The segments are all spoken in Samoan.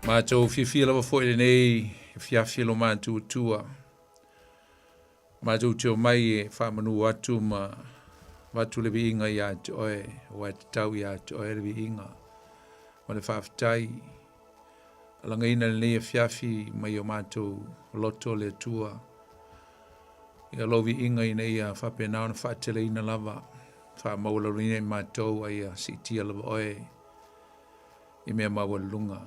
Matou fiafia lava foi i lenei afiafi lo matou Atua. Matou te omai e faamanu atu ma avatu le viiga ia te oe, aua e tatau ia te oe le viiga ma le faafetai. Alagaina lenei afiafi mai o matou loto le Atua. Ia lou viiga ina ia faapena ona faateleina lava, faamaualaloina i matou a ia siitia lava oe i mea maualuluga.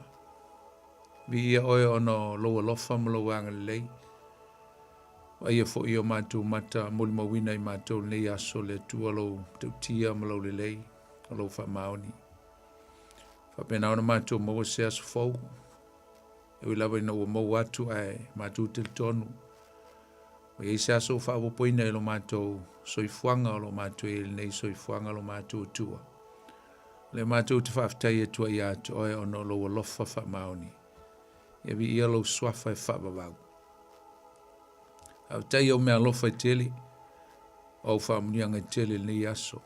Viia oe ona o lou alofa ma lou agalelei. Vaaia foi i o matou mata molimauina i matou lenei aso le Atua lou matautia ma lou lelei o lou faamaoni. Faapena ona matou maua se aso fou. E ui lava ina ua maua atu ae matou talitonu. Ua i ai se aso ua faaopoopoina i lo matou soifuaga o lo o matou i ai i lenei soifuaga lo matou Atua. O lea matou te faafetai atu ai ia te oe ona o lou alofa faamaoni. Ia viia lou suafa e faavavau. Faafetai i au meaalofa e tele, o au faamanuiaga e tele i lenei aso.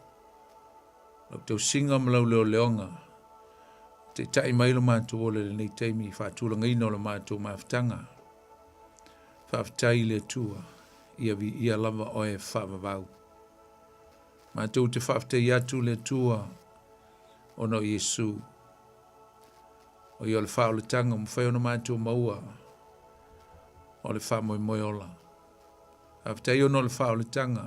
Lau tausiga ma lau leoleoga, taitai mai lo matou ola i lenei taimi i faatulagaina o le matou mafutaga. Faafetai i le Atua, ia viia lava oe e faavavau. Matou te faafetai atu le Atua ona o Iesu. O ia o le faaolataga ua mafai ona matou maua o le faamoemoe ola. Faafetai ona o le faaolataga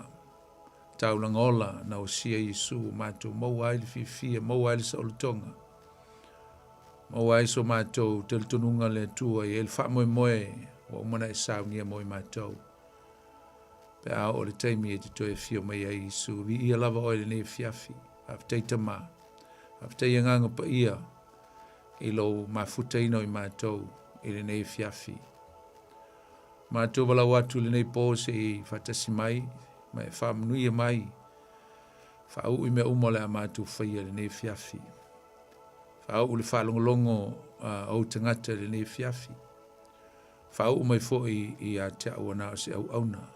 taulaga ola na osia Iesu ua matou maua ai le fiafia, maua ai le saolotoga, maua ai so matou talitonuga le Atua i ai le faamoemoe ua uma ona e saunia mo i matou. Pe a oo le taimi e te toe afio mai ai Iesu, viia lava oe i lenei afiafi. Faafetai Tama, faafetai Agaga Paia i lou mafutaina o i matou i lenei afiafi. Matou valaau atu i lenei po se i faatasi mai ma e faamanuia mai, faauu i mea uma o le a matou faia i lenei afiafi. Faauu le faalogologo a ou tagata i lenei afiafi. Faauu mai foi ia te au ua na o se auauna.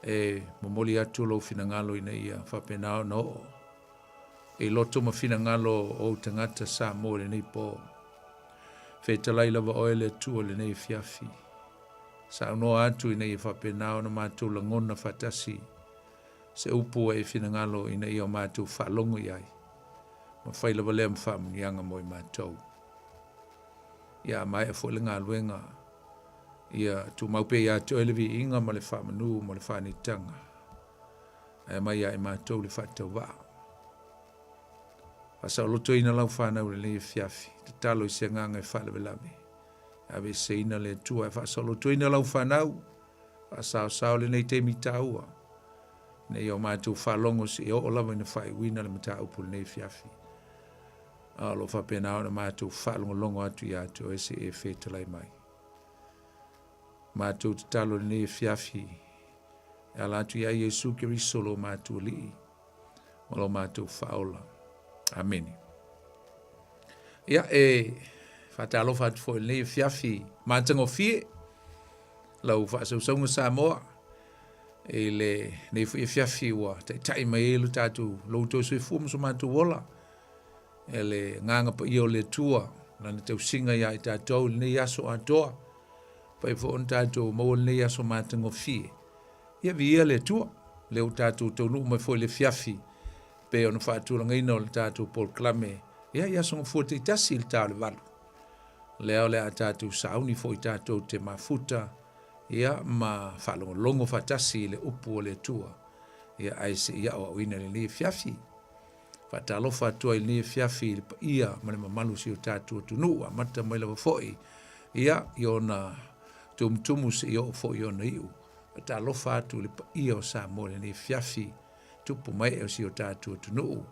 E momoli atu lou finagalo ina ia faapena ona oo i loto ma finagalo o ou tagata Samoa i lenei po. Fetalai lava oe le Atua i lenei afiafi. Saunoa atu ina ia faapena ona matou lagona faatasi se upu ua e finagalo ina ia o matou faalogo i ai. Ma fai lava lea ma faamanuiaga mo i matou. Ia a maea foi le galuega, ia tumau pea ia te oe le viiga ma le faamanu ma le faanitaga. Ae aumai ia i matou le faatauvaa. Faasaolotoina lau fanau i lenei afiafi, tatalo i se agaga e faalavelave. Aveeseina le Atua e faasaolotoina lau fanau, faasaosao lenei taimi taua, ina ia o matou faalogo seia oo lava ina faaiuina le mataupu i lenei afiafi. A o lo o faapena ona matou faalogologo atu ia te oe seia e fetalai mai. Matou tatalo i lenei afiafi e ala atu ia Iesu Keriso lo matou Alii ma lo matou Faaola. Amene. Ia, e faatalofa atu foi i lenei afiafi matagofie lau faasausauga Samoa i lenei foi afiafi ua taitai mai ai lo tatou lo outou soifua ma so matou ola e le agaga paia o le Atua lana tausiga ia i tatou i lenei aso atoa fai foi ona tatou maua lenei aso matagofie. Ia viia le Atua, lea ua tatou taunuu mai foi i le afiafi pei ona faatulagaina o le tatou polokalame ia i aso gafua taitasi i le ta o le 8. Lea o le a tatou sauni foi tatou te mafuta ia ma faalogologo faatasi i le upu o le Atua ia ae se i aoaoina i lenei afiafi. Faatalofa atu ai i lenei afiafi i le paia ma le mamalu o si o tatou atunuu, amata mai lava foi ia i ona tumutumu seia oo foi i ona iu. Faatalofa atu i le paia o Samoa i lenei afiafi, tupu ma ee o si o tatou atunuu,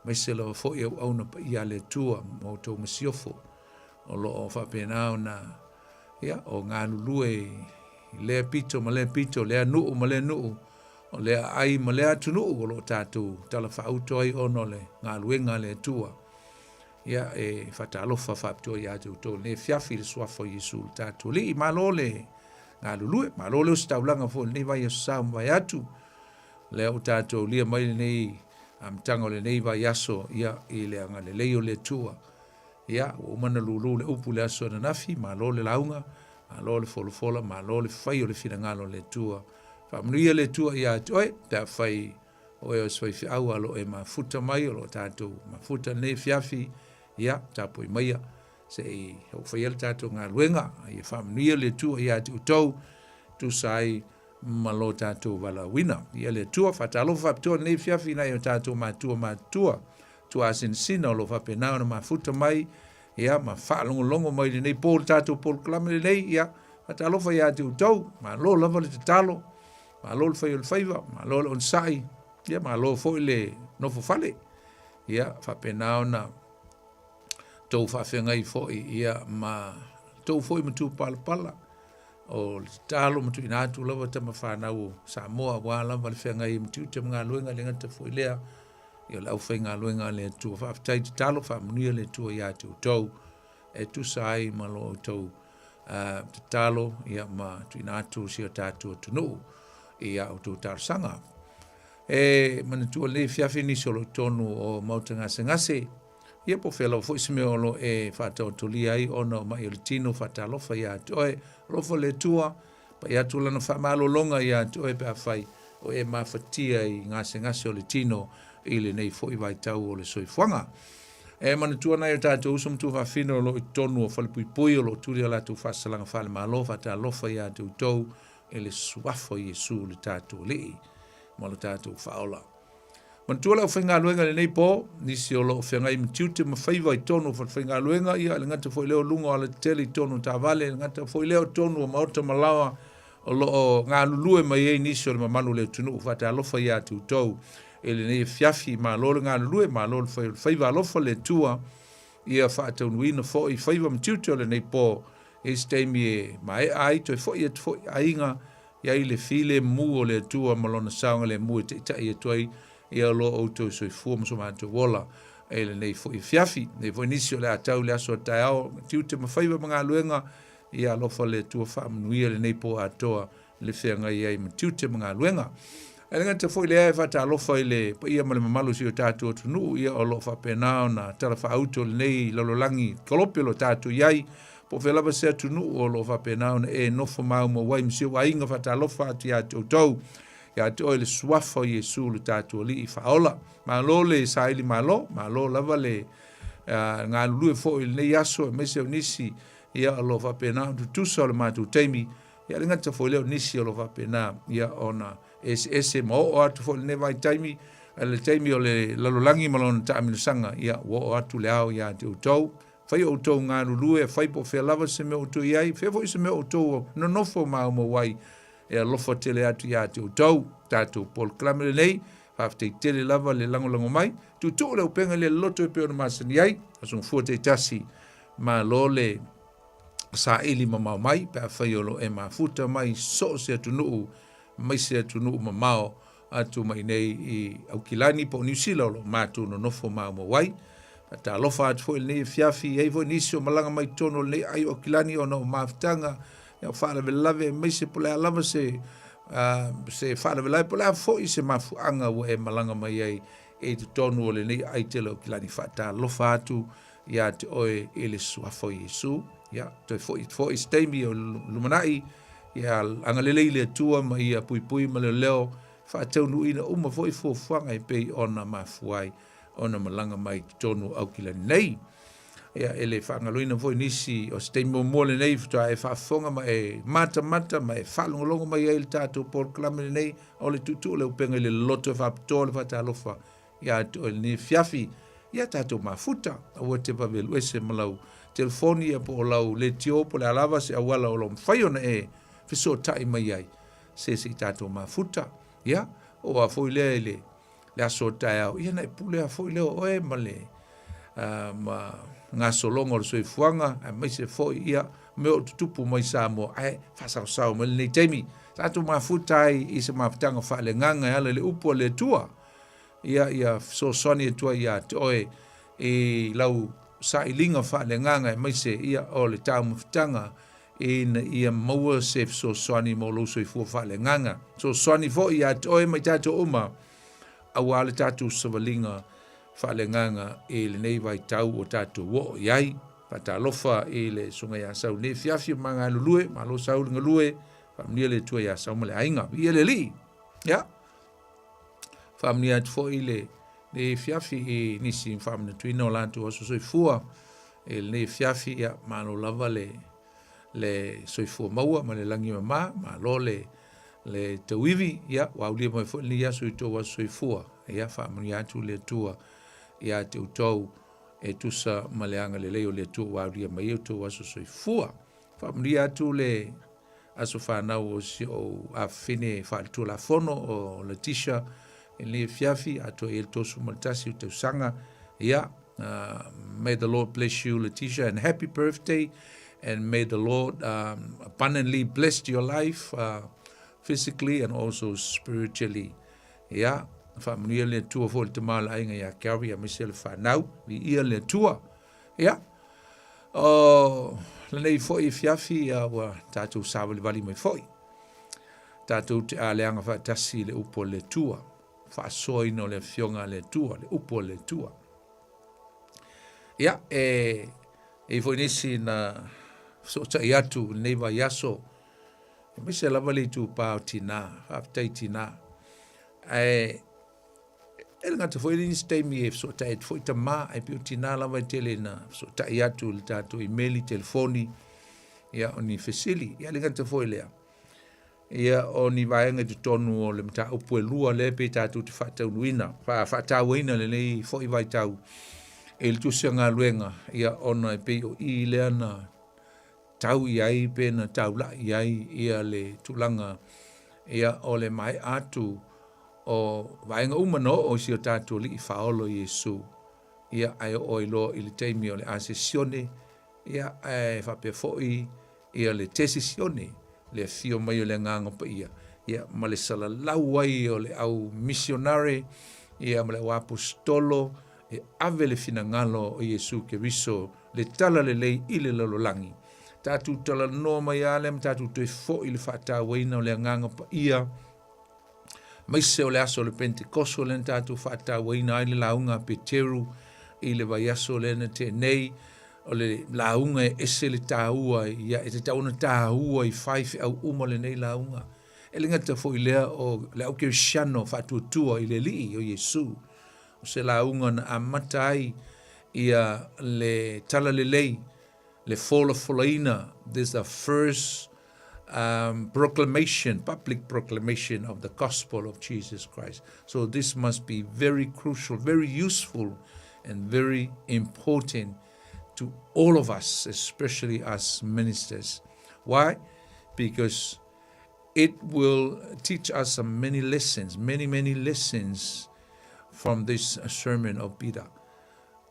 aemaise lava foi auauna paia a le Atua ma outou masiofo o lo o faapena ona ia, o galulue i lea pito ma lea pito, lea nuu ma lea nuu, o lea aai ma lea atunuu o lo o tatou talafaauto ai ona o le galuega a le Atua. Ia, e faatalofa faapitoa ia te outou i lenei afiafi i le suafa o Iesu lo tatou Alii. Malo le galulue, malo le ositaulaga foi i lenei vaiaso sa ua mavae atu. Lea ua tatou aulia mai lenei amataga o lenei vaiaso ia, i le agalelei o le Atua. Ia, ua uma ona lulu le upu i le aso ananafi, malo le lauga, malo le folafola, malo le fai o le finagalo o le Atua. Faamanuia le Atua ia te oe, pe afai o oe o se faifeau a o lo o e mafuta mai, o lo o tatou mafuta i lenei afiafi, ia, tapuai maia se i oo faia le tatou galuega. A ia faamanuia le Atua ia te outou, tusa ai ma lo tatou valaauina. Ia le Atua, faatalofa faapitoa i lenei afiafi i nai o tatou matua matutua, tuaasinasina o lo o faapena ona mafuta mai ia ma faalogologo mai i lenei po i le tatou polokalame lenei. Ia, faatalofa ia te outou, malo lava le tatalo, malo le fai o le faiva, malo le onosai, ia malo foi le nofo fale. Ia, faapena ona tou faafeagai foi ia ma tou foi matupalapala o le tatalo ma tuuina atu lava tama fanau o Samoa aua lava le feagai ai ma tiute ma galuega, e le gata foi lea ia o le aufaigaluega a le Atua. Faafetai tatalo, faamanuia le Atua ia te outou e tusa ai ma lo outou tatalo ia ma tuuina atu si o tatou atunuu i a outou talosaga. E manatua lenei afiafi nisi o lo o i totonu o maota gasegase, ia po o fea lava foi se mea o lo o e faataotolia ai ona o mai o le tino, faatalofa ia te oe. Alofa le Atua, pai atu lana faamalologa ia te oe pe afai o e mafatia i gasegase o le tino i lenei foi vaitau o le soifuaga. E manatua nai o tatou uso ma tuafafine o lo o i totonu o falepuipui o lo o tuli a latou faasalaga faale-Malo, faatalofa ia te outou e le suafa o Iesu le tatou Alii ma lo tatou Faaola. Manatua le aufaigaluega i lenei po, nisi o lo o feagai ma tiute ma faiva i totonu o falefaigaluega, ia e le gata foi lea o luga o alatetele i totonu o taavale, e le gata foi lea o totonu o maota ma laoa o lo o galulue mai ai nisi o le mamalu o le atunuu. Faatalofa ia te outou i lenei afiafi, malo le galulue, malo le fai o le faiva, alofa le Atua ia faataunuuina foi faiva ma tiute o lenei po i se taimi e maea ai toe foi atu foi aiga i ai le filemu o le Atua ma lona saogalemu e taitai atu ai ia lo outou soifua ma so matou ola i lenei foi afiafi. Nei foi nisi o le a tau i le aso a taeao, tiute ma faiva ma galuega, ia alofa le Atua faamanuia lenei po atoa le feagai ai ma tiute ma galuega. Ae le gata foi lea e faatalofa i le paia ma le mamalu o si o tatou atunuu, ia o lo o faapena ona talafaauto lenei lalolagi kolope o lo o tatou i ai, po o fea lava se atunuu o lo o faapena ona e nofo maumau ai ma si ou aiga. Faatalofa atu ia te outou, ia te oe le suafa o Iesu le tatou Alii faaola. Malo le saili malo, malo lava le galulue foi i lenei aso, aemaise o nisi ia o lo o faapena ona tutusa o le matou taimi. Ia le gata foi lea o nisi o lo o faapena ia ona eseese ma oo atu foi i lenei vaitaimi, le taimi o le lalolagi ma lona taamilosaga, ia ua oo atu le ao ia te outou. Fai outou galulue, fai po o fea lava se mea o outou i ai, fea foi se mea o outou nonofo maumau ai, e alofa tele atu ia te outou. Tatou polokalame lenei, faafetai tele lava le lagolago mai. Tuutuu le upega i le loto e pei ona masani ai, aso gafua taitasi, malo le saili mamao mai pe afai o lo o e mafuta mai so o se atunuu mai se atunuu mamao atu mai nei i Aukilani po o Niu Sila o lo o matou nonofo maumau ai. Faatalofa atu foi i lenei afiafi, e i ai foi nisi o malaga mai totonu o lenei ai o Aukilani ona o mafutaga, o faalavelave aemaise po o le a lava se, se faalavelave po o le a foi se mafuaaga ua e malaga mai ai i totonu o lenei ai tele o Aukilani. Faatalofa atu ia te oe i le suafa o Iesu. Ia, toe foi foi se taimi o lumanai, ia agalelei le Atua ma ia puipui ma leoleo, faataunuuina uma foi fuafuaga e pei ona mafua ai ona malaga mai i totonu o Aukilani nei. Ia, e le faagaloina foi nisi o se taimi muamua lenei faatoa e faafofoga ma e matamata ma e faalogologo mai ai i le tatou polokalame lenei o le tuutuu le upega i le loto e faapitoa le faatalofa ia te oe lenei afiafi, ia tatou mafuta, aua te vave alu ese ma lau telefoni ia po o lau leitio po o le a lava se auala o lo o mafai ona e fesootai mai ai, se se i tatou mafuta. Ia, oo lava foi lea i le, le aso o taeao, ia na e pule lava foi lea o oe ma le ma gasologa o le soifuaga, aemaise foi ia mea o tutupu mai Samoa, ae faasaosao mai lenei taimi. Tatou mafuta ai i se mafutaga faaleagaga e ala i le upu a le Atua. Ia, ia fesoasoani atu ai ia te oe i lau sailiga faaleagaga aemaise ia o le taumafataga ina ia maua se fesoasoani mo lou soifua faaleagaga. Fesoasoani foi ia te oe ma i tatou uma aua le tatou savaliga faaleagaga i lenei vaitau ua tatou oo i ai. Faatalofa i le Susuga ia Sau i lenei afiafi o ma galulue, malo Sau le galue, faamanuia le Atua ia Sau ma le aiga. Viia le Alii. Ia, faamanuia atu foi le lenei afiafi i nisi faamanatuina o latou aso soifua i lenei afiafi, ia malo lava le le soifua maua ma le lagi e mama, malo le le tauivi, ia ua aulia mai foi lenei aso i tou aso soifua, ia faamanuia atu le Atua ia te outou e tusa ma le agalelei o le Atua ua aulia mai ai outou aso soifua. Faamanuia atu le aso fanau o si ou afafine faaletulafono o Leticia i lenei afiafi, atoa i ai le 31 o tausaga. Ia, may the Lord bless you, Leticia, and happy birthday. And may the Lord abundantly bless your life physically and also spiritually. Ia, faamanuia le Atua foi le tama o le aiga ia Gary aemaise le fanau. Viia le Atua. Ia, o lenei foi afiafi ia ua tatou savalivali mai foi. Tatou te aleaga faatasi i le upu a le Atua, faasoaina o le afioga a le Atua, le upu a le Atua. Ia, e i foi nisi na fesootai atu i lenei vaiaso, aemaise lava le itupa o tinā, faafetai tinā. Ae e le gata foi le nisi taimi e fesootai atu foi tamā, ae pei o tinā lava e tele ina fesootai atu i le tatou imeli, telefoni, ia o ni fesili. Ia le gata foi lea, ia o ni vaega i totonu o le mataupu e lua lea pei tatou te faataunuuina, faatauaina lenei foi vaitau i le tusi o galuega, ia ona e pei o i lea na tau i ai pe na taulai i ai ia le tulaga ia o le maea atu o vaega uma na oo i si o tatou Alii Faaola Iesu, ia ae oo ai loa i le taimi o le asesione, ia ae faapea foi ia le tesisione, le afio mai o le Agaga Paia, ia ma le salalau ai o le au misionare, ia ma le au aposetolo, e ave le finagalo o Iesu Keriso, le talalelei i le lalolagi. Tatou talanoa mai lava lea ma tatou toe foi i le faatauaina o le Agaga Paia, aemaise o le aso o le Pentekoso lea na tatou faatauaina ai le lauga a Peteru i le vaiaso lea na tea nei, o le lauga e ese le taua, ia e tatau ona taua i faifeau uma lenei lauga. E le gata foi lea o le au kerisiano faatuatua i le Alii o Iesu. O se lauga na amata ai ia le talalelei, le folafolaina, this is the first proclamation, public proclamation of the gospel of Jesus Christ. So this must be very crucial, very useful and very important to all of us, especially us ministers. Why? Because it will teach us some many lessons, many, many lessons from this sermon of Peter.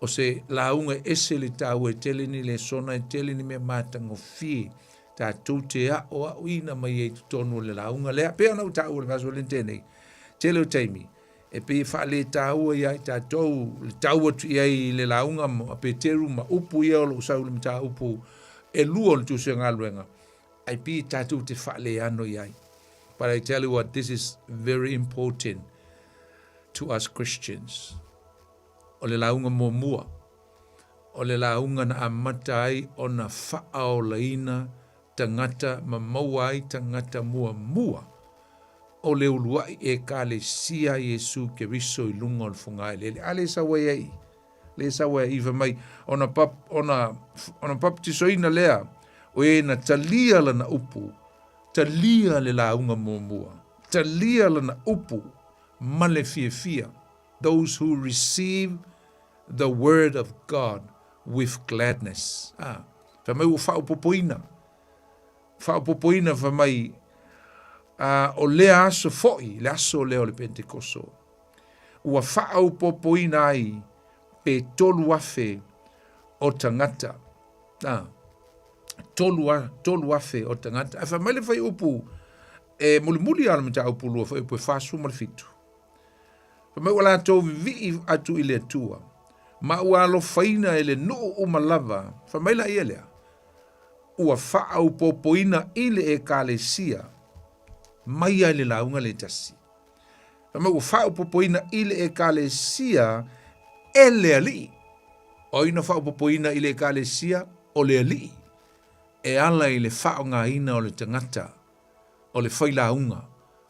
O se lauga e ese le taua e tele ni lesona e tele ni mea matagofie tatou te aʻoaʻoina mai ai totonu o le lauga lea. Pei ona ou taua i le vaiaso lea na tea nei, tele o taimi e pei e faaletaua ia i tatou le tau atu i ai i le lauga a Peteru ma upu ia o lo o sau i le mataupu e lua o le Tusi o Galuega, ae pei tatou te faaleano i ai. But I tell you what, this is very important to us Christians. O le lauga muamua, o le lauga na amata ai ona faaolaina tagata ma maua ai tagata muamua o le uluai Ekalesia Iesu Keriso i luga o le fogaeleele. A le sau ai ai, le sau ai i fai mai, ona, pap, ona, ona baptisoina lea, o e na talia lana upu, talia le lauga muamua, talia lana upu ma le fiafia. Those who receive the word of God with gladness. Ah, fai mai ua faaopopoina. Faaopopoina fai mai, ah, o lea aso foi, le aso lea o le Pentekoso, ua faaopopoina ai pe 3,000 o tagata. Ah, 3,000 o tagata. Ae fai mai le fuaiupu, e mulimuli lava o le mataupu lua, fuaiupu e 47. Fai mai ua latou vivii atu i le Atua, ma ua alofaina e le nuu uma lava, fai mai laia lea, ua faaopopoina i le Ekalesia mai ai le lauga le tasi. Fai mai ua faaopopoina i le Ekalesia e le Alii. O ai na faaopoopoina i le Ekalesia? O le Alii, e ala i le faaaogaina o le tagata, o le failauga,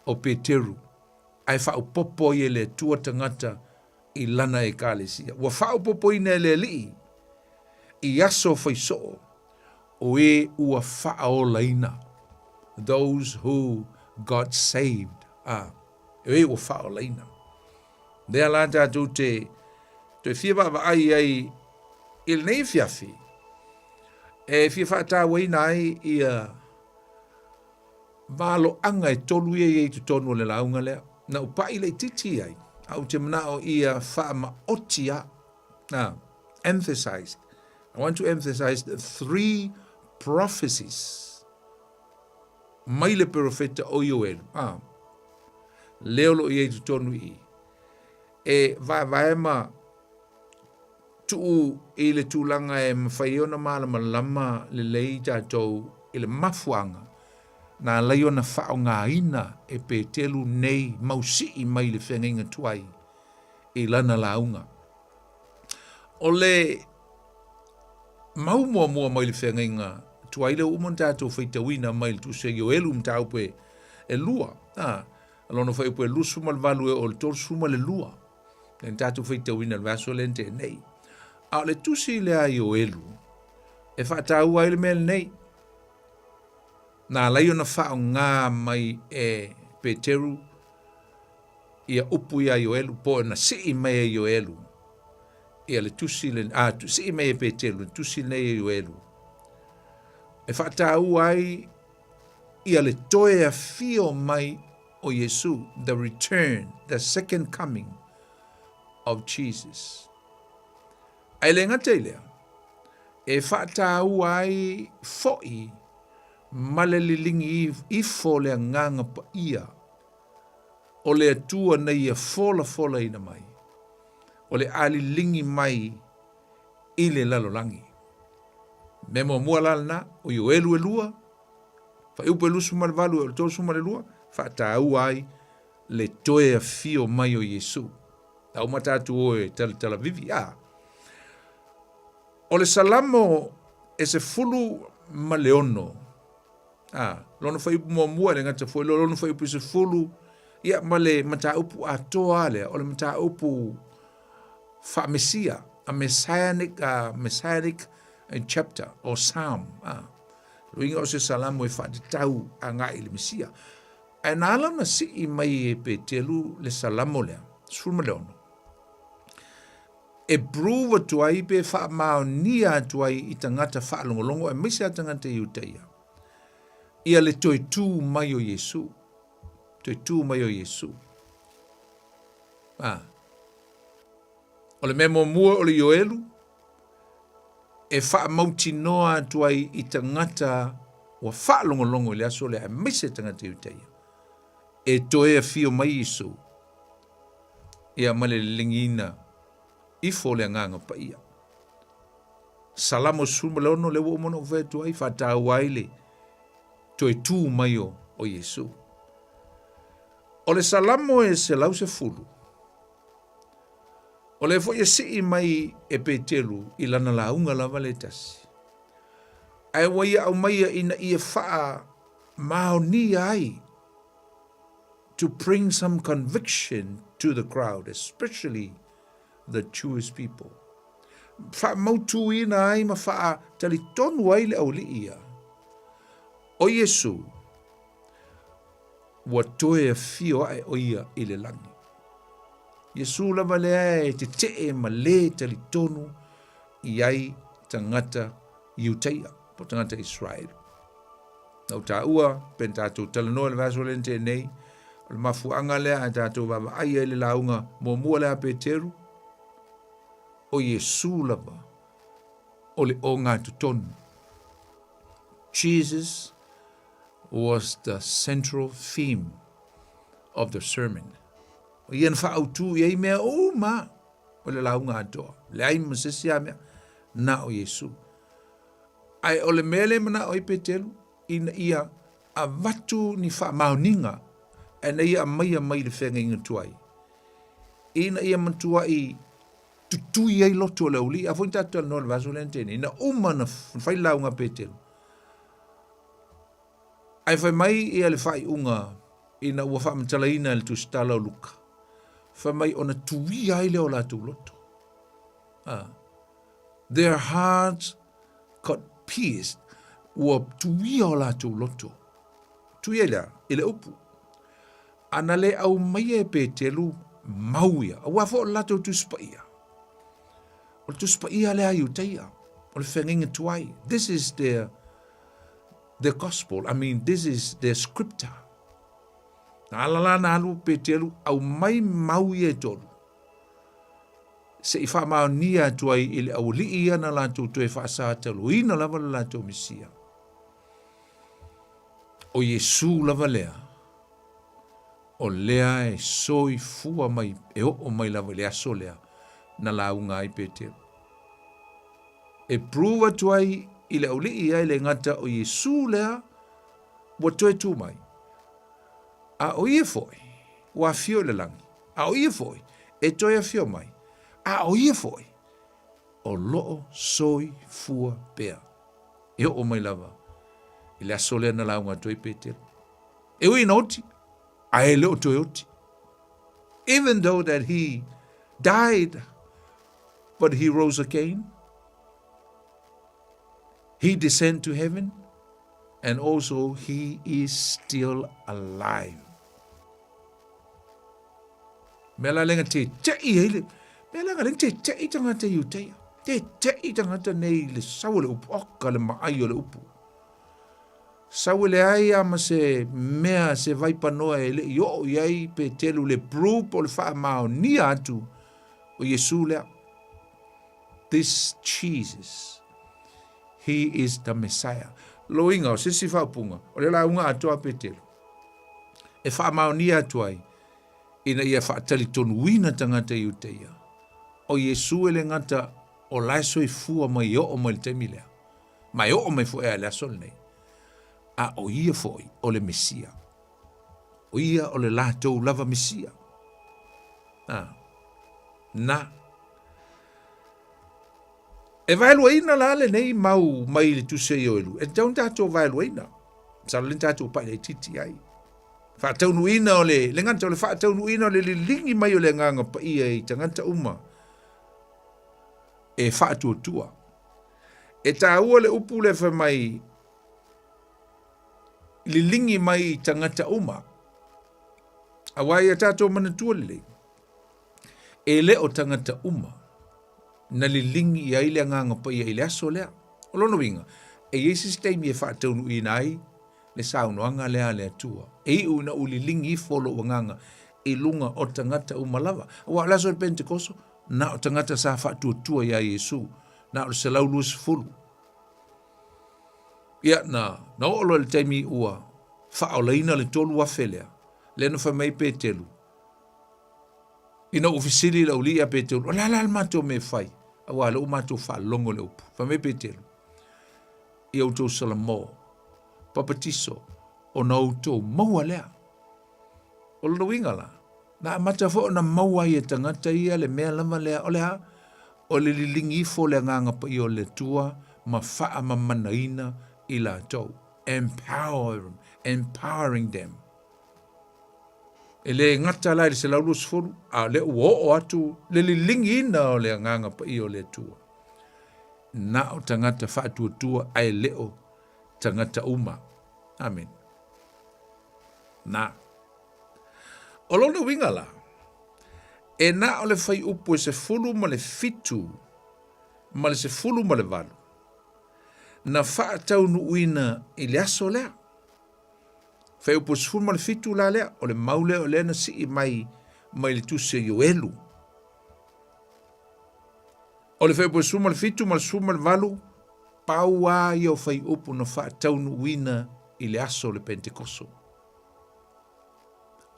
o Peteru, ae faaopoopo ai e le Atua tagata i lana Ekalesia. Ua faaopoopoina e le Alii i aso faisoo o e ua faaolaina, those who God saved, a, o e ua faaolaina. Lea la tatou te toe fia vaavaai ai i lenei afiafi, e fia faatauaina ai ia valoaga e tolu ia i ai totonu o le lauga lea. Na ou pai laitiiti ai, a ou te manao ia faamaoti a. Na, emphasize. I want to emphasize the three prophecies mai le perofeta o Ioelu. Ah, lea o lo o i ai totonu i i. E vaevae ma tuu i le tulaga e mafai ai ona malamalama lelei tatou i le mafuaaga na alai ona faaaogaina e Petelu nei mau sii mai le feagaiga tuai i lana lauga. O le mau muamua mai le feagaiga tuai lea ua uma ona tatou faitauina mai le Tusi a Ioelu mataupu e lua, a, lona fuaiupu e 28 e oo i le 32. Lea na tatou faitauina i le vaiaso lea na tea nei. A o le tusi lea a Ioelu e faataua ai le mea lenei, na ala ai ona faaaoga mai e Peteru ia upu ia Ioelu, po o na sii mai e Ioelu ia le tusi le, a, sii mai e Peteru le tusi lenei e Ioelu, e faataua ai ia le toe afio mai o Iesu, the return, the second coming of Jesus. Ae le gata i lea, e faataua ai foi ma le liligi ifo le Agaga Paia o le Atua na ia folafolaina mai, o le a liligi mai i le lalolagi. Mea muamua la lena, o Ioelu e lua, fuaiupu e 28 e o le 32, faataua ai le toe afio mai o Iesu. A uma tatou o e talatalavivi, a. O le Salamo e 16, a, lona fuaiupu muamua e le gata foi, lona fuaiupu e 10, ia ma le mataupu atoa lea, o le mataupu faamesia, a messianic, a messianic chapter or psalm. A, uiga o se salamo e faatatau agai i le Mesia. Ae na ala ona sii mai e Petelu le salamo lea, 16, e prove atu ai pe faamaonia atu ai i tagata faalogologo aemaise a tagata Iutaia ia le toe tū mai o Iesu. Toe tū mai o Iesu. Ah. O le mea muamua o le Ioelu, e faamautinoa atu ai i tagata ua faalogologo i le aso lea, aemaise tagata Iutaia, e toe afio mai Iesu, ia ma le liligiina ifo o le Agaga Paia. Salamo 16, lea ua uma ona ou fai atu ai, faataua ai le toe tū mai o, o Iesu. O le Salamo e 110, o lea foi e sii mai e Peteru i lana lauga lava le tasi. Ae ua ia aumaia ina ia faamaonia ai to bring some conviction to the crowd, especially the Jewish people. Faamautuina ai ma faatalitonu ai le aualii ia. O Iesu, ua toe afio ae o ia i le lagi. Iesu lava lea e tetee ma le talitonu i ai tagata Iutaia, po tagata Israel. Na ou taua, pe na tatou talanoa i le vaiaso lea na tea nei, o le mafuaaga lea a tatou vaavaai ai le lauga muamua lea a Peteru, o Iesu lava o le ogatotonu. Jesus was the central theme of the sermon. O ia na faautū i ai mea uma o le lauga atoa. Leai ma se isi lava mea, na o Iesu. Ae o le mea lea e manao ai Peteru, ina ia avatu ni faamaoniga, ae na ia aumaia mai le feagaiga tuai, ina ia matuai Tutui ai loto o le aualii. A foi na tatou talanoa i le vaiaso lea na tea nei, na uma ona fai le lauga a Petelu. Ae fai mai ia le faaiuga ina ua faamatalaina e le tusitala o Luka, fai mai ona tuia ai lea o latou loto. Ah. Their hearts got pierced. Ua tuia o latou loto. Tuia i le a? I le upu. A na le aumaia e Petelu mau ia, aua foi o le latou Tusi Paia. O le Tusi Paia lea a Iutaia, o le feagaiga tuai. This is their, their gospel, I mean, this is their scripture. Na ala la na alu Petelu, aumai mau ia e tolu. Se i faamaonia atu ai i le aualii ia na latou toe faasataluina lava le latou Mesia. O Iesu lava lea, o lea e soifua mai, e oo mai lava i le aso lea na lauga ai Petelu. E prove atu ai i le aualii ia e le gata o Iesu lea ua toe tu mai, a o ia foi ua afio i le lagi, a o ia foi e toe afio mai, a o ia foi o lo o soifua pea. E oo mai lava i le aso lea na lauga atu ai Petelu. E ui ina oti, ae le o toe oti. Even though that he died, but he rose again. He descend to heaven, and also he is still alive. Mea la lenga te tei ai le, mea la lenga te tei tangata i uteia. Te tei tangata nei le sau o le upu, oka le maai o le upu. Sau e leai a ma se mea se vaipanoa e le i oo i ai Petelu le proof o le faamaonia atu o Iesu lea. This Jesus, he is the Messiah. Loiga o se isi faaupuga, o le lauga atoa a Petelu, e faamaonia atu ai, ina ia faatalitonuina tagata Iutaia, o Iesu e le gata o la e soifua mai e oo mai le taimi lea, ma e oo mai foi a i le aso lenei, a o ia foi o le Mesia. O ia o le latou lava Mesia. A, na. E vaeluaina la lenei mau mai le tusi a Ioelu, e tatau ona tatou vaeluaina. Masalo lea tatou pai laitiiti ai. Faataunuuina o le, le gata o le faataunuuina o le liligi mai o le Agaga Paia i tagata uma e faatuatua. E taua le upu lea fai mai liligi mai i tagata uma. Aua ia tatou manatua lelei, e le o tagata uma na liligi i ai le Agaga Paia i le aso lea. O lona uiga, e i ai se isi taimi e faataunuuina ai le saunoaga lea a le Atua, e iu ina ou liligi ifo lou agaga i luga o tagata uma lava. Aua o le aso o le Pentekoso, na o tagata sa faatuatua iā Iesu, na o le 120. Ia, na, na oo loa i le taimi ua faaolaina le 3,000 lea, lea na fai mai Petelu, Ina ua fesili le aualii ia Petelu, o le a la le matou mea e fai? Aua o lea ua matou faalogo le upu. Fai mai Petelu, ia outou salamo, papatiso, ona outou maua lea. O lona uiga la, na amata foi ona maua ai e tagata ia le mea lava lea, o le a? O le liligi ifo o le Agaga Paia o le Atua ma faamamanaina i latou. Empower, empowering them. E le gata la i le 120, a o lea ua oo atu le liligiina o le Agaga Paia o le Atua. Na o tagata faatuatua ae le o tagata uma. Amen. Na. O lona uiga la, e na o le fuaiupu e 17 ma le 18 na faataunuuina i le aso lea. Fuaiupu 17 la lea, o le mau lea o lea na sii mai mai le tusi a Ioelu. O le fuaiupu 17 ma le 18, pau lava ia o fuaiupu na faataunuuina i le aso o le Pentekoso.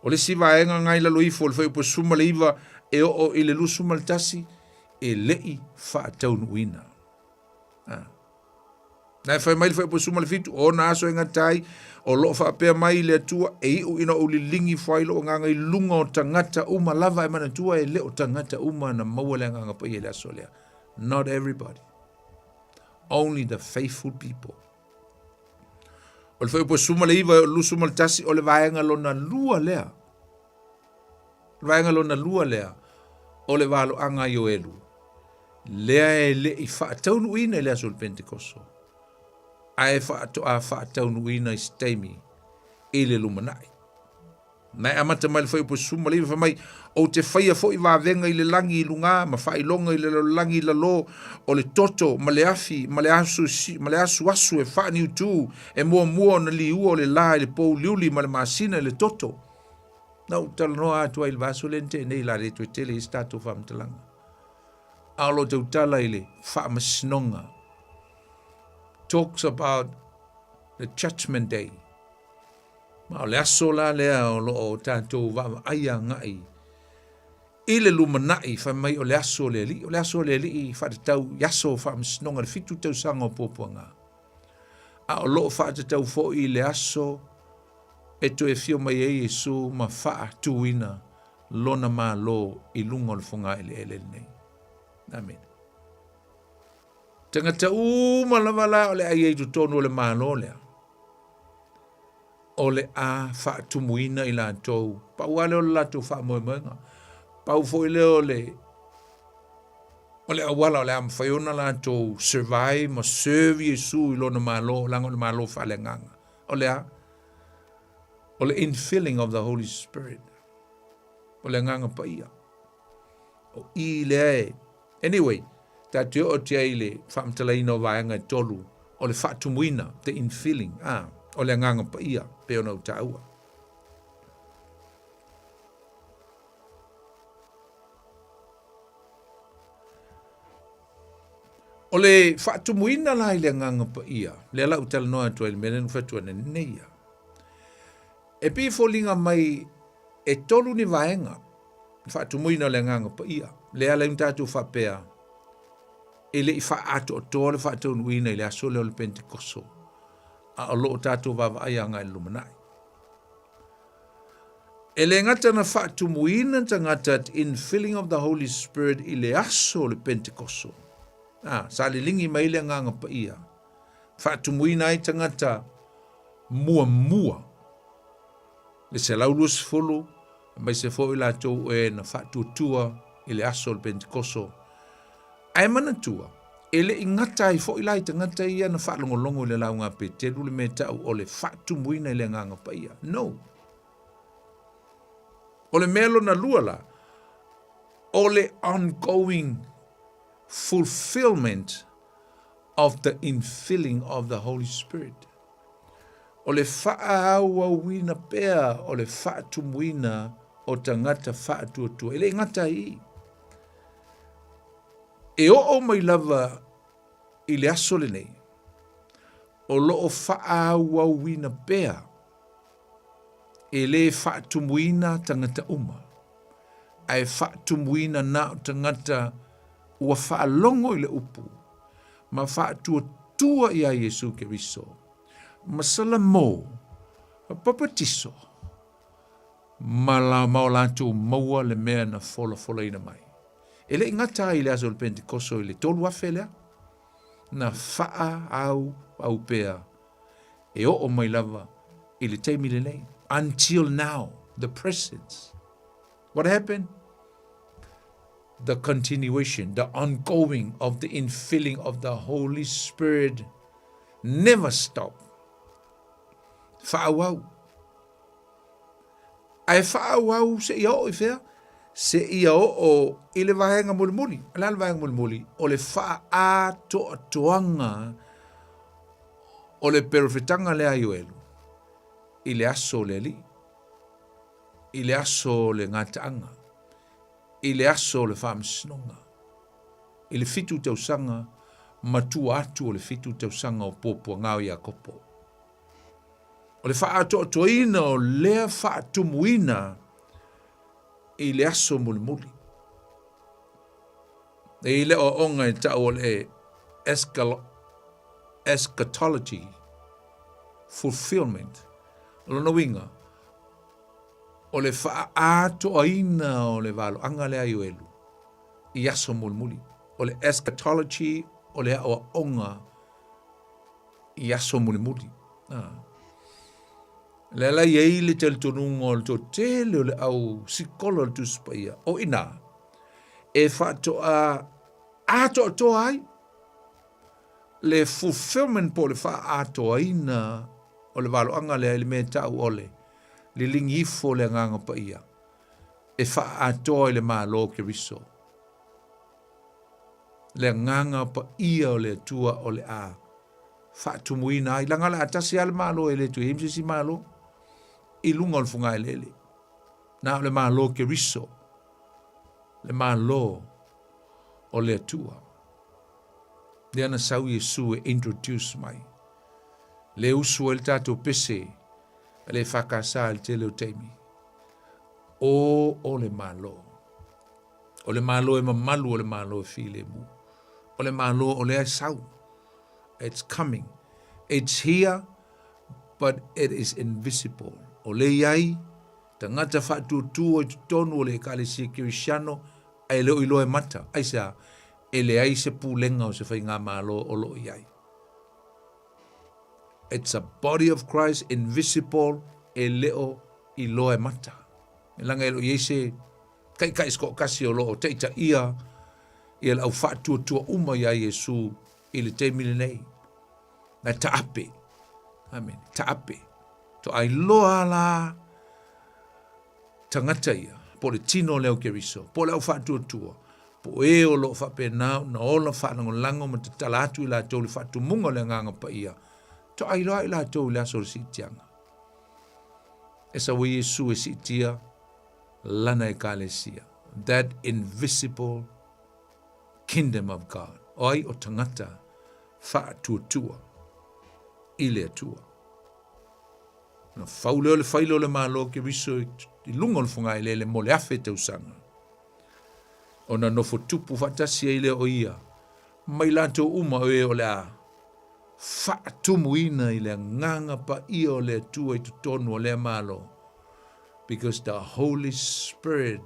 O le isi vaega na i lalo ifo o le fuaiupu 19 e oo i le 21, e le i faataunuuina. Ah. Na e fai mai le fuaiupu 17, o ona aso e gata ai, o loo faapea mai le Atua, e iu ina ou liligi ifo ai lou agaga i luga o tagata uma lava, e manatua e le o tagata uma na maua le Agaga Paia i le aso lea. Not everybody. Only the faithful people. O le fuaiupu 19 e o le 21, o le vaega lona lua lea. O le vaega lona lua lea, o le valoaga a Ioelu, lea e le i faataunuuina i le aso o le Pentekoso, ae faatoa faataunuuina i se taimi i le lumanai. Na e amata mai le fuaiupu 19 fai mai, Ou te faia foi vavega i le lagi i lugā ma faailoga i le lalolagi i lalō, o le toto ma le afi ma le asu, ma le asuasu e faaniutū, e muamua ona liua o le lā i le pōuliuli ma le masina i le toto. Na ou talanoa atu ai i le vaiaso lea na tea nei, o le a le toe tele ai se tatou faamatalaga. A o lo tautala i le faamasinoga. Talks about the judgment day. Ma o le aso la lea o lo o tatou vaavaai agai i le lumanai, fai mai o le aso o le Alii. O le aso o le Alii faatatau i aso o faamasinoga, le 7 tausaga o puapuaga. A o lo o faatatau foi i le aso e toe afio mai ai Iesu ma faatuina lona Malo i luga o le fogaeleele lenei. Amene. Tagata uma lava la o le a i ai i totonu o le Malo lea, o le a faatumuina i latou. Pau lava lea o le latou faamoemoega. Pau foi lea o le o le auala o le a mafai ona latou survive ma serve Iesu i lona Malo, leaga o le Malo faaleagaga. O le a? O le infilling of the Holy Spirit. O le Agaga Paia. O i lea e... Anyway, tatou te oo atu ai i le faamatalaina o vaega e tolu o le faatumuina, the infilling, ah, o le Agaga Paia, pei ona ou taua. O le faatumuina la i le Agaga Paia, lea la ou talanoa atu ai i le mea lea na ou fai atu ai nei ia. E pei e foliga mai e tolu ni vaega le faatumuina o le Agaga Paia. Lea ala ai ona tatou faapea e le i faaatoatoa le faataunuuina i le aso lea o le Pentekoso, a o lo o tatou vaavaai agai i le lumanai. E le gata na faatumuina tagata infilling of the Holy Spirit i le aso o le Pentekoso. Ah, sa liligi mai le Agaga Paia, faatumuina ai tagata muamua le 120, aemaise foi latou e na faatuatua i le aso o le Pentekoso. Ae manatua, e le i gata ai foi la i tagata ia na faalogologo i le lauga a Peteru le mea tau o le faatumuina i le Agaga Paia. No. O le mea lona lua la, o le ongoing fulfillment of the infilling of the Holy Spirit. O le faaauauina pea o le faatumuina o tagata faatuatua. E le i gata ai i. E oo mai lava i le aso lenei, o lo o faaauauina pea e le faatumuina tagata uma, ae faatumuina na o tagata ua faalogo i le upu ma faatuatua iā Iesu Keriso, ma salamo, ma papatiso, ma la ma o latou maua le mea na folafolaina mai. E le i gata ai i le aso o le Pentekoso i le 3,000 lea, na faaauau pea e oo mai lava i le taimi lenei. Until now, the presence. What happened? The continuation, the ongoing of the infilling of the Holy Spirit never stop. Faaauau. Ae faaauau seia oo i fea? Seia oo i le vaega mulimuli. O le a le vaega mulimuli? O le faaatoatoaga o le perofetaga lea a Ioelu i le aso o le Alii, i le aso o le gataaga, i le aso o le faamasinoga, i le 7 tausaga ma tua atu o le 7 tausaga o puapuaga o Iakopo. O le faaatoatoaina o lea faatumuina i le aso mulimuli. E i le aoaoga e tau o le eschatology, fulfillment. O lona uiga, o le faaatoaina o le valoaga lea a Ioelu i aso mulimuli. O le eschatology o le aoaoga i aso mulimuli. Ah. Lea la i ai le talitonuga o le toatele o le au sikola o le Tusi Paia, o i inā e faatoa atoatoa ai le fulfillment po o le faaatoaina o le valoaga lea i le mea e ta'u o le liligi ifo o le Agaga Paia e faaatoa i le Malo o Keriso. Le Agaga Paia o le Atua o le a faatumuina ai, leaga o le a tasi lava le Malo e le toe i ai ma se isi Malo i luga o le fugaeleele. Na o le Malo o Keriso, le Malo o le Atua. Lea na sau Iesu e introduce mai. Le usu ai le tatou pese a le EFKS i le tele o taimi. O o le Malo. O le Malo e mamalu, o le Malo e filemu. O le Malo o lea e sau. It's coming. It's here, but it is invisible. O lea i ai tagata faatuatua i totonu o le Ekalesia Kerisiano ae le o iloa e mata. Aisea? E leai se pulega o se faigamalo o lo o i ai. It's a body of Christ invisible e le o iloa e mata. E leaga e le o i ai se taitai se toatasi o lo o taitaia ia le au faatuatua uma iā Iesu i le taimi lenei. Na taape. Amen. Taape. Toa iloa la tagata ia, po o le tino lea o Keriso, po o le au faatuatua, po o e o lo o faapena ona ola faalagolago ma tatala atu i latou le faatumuga o le Agaga Paia, toa iloa i latou i le aso o le siitiaga. E sau ai Iesu e siitia Lana Ekalesia, that invisible kingdom of God. O ai o tagata faatuatua i le Atua. Ona fau lea o le faila o le Malo o Keriso i luga o le fogaeleele mo le 1000 tausaga. Ona nofo tupu faatasi ai lea o ia ma i latou uma o e o le a faatumuina i le agaga paia o le Atua i totonu o lea Malo. Because the Holy Spirit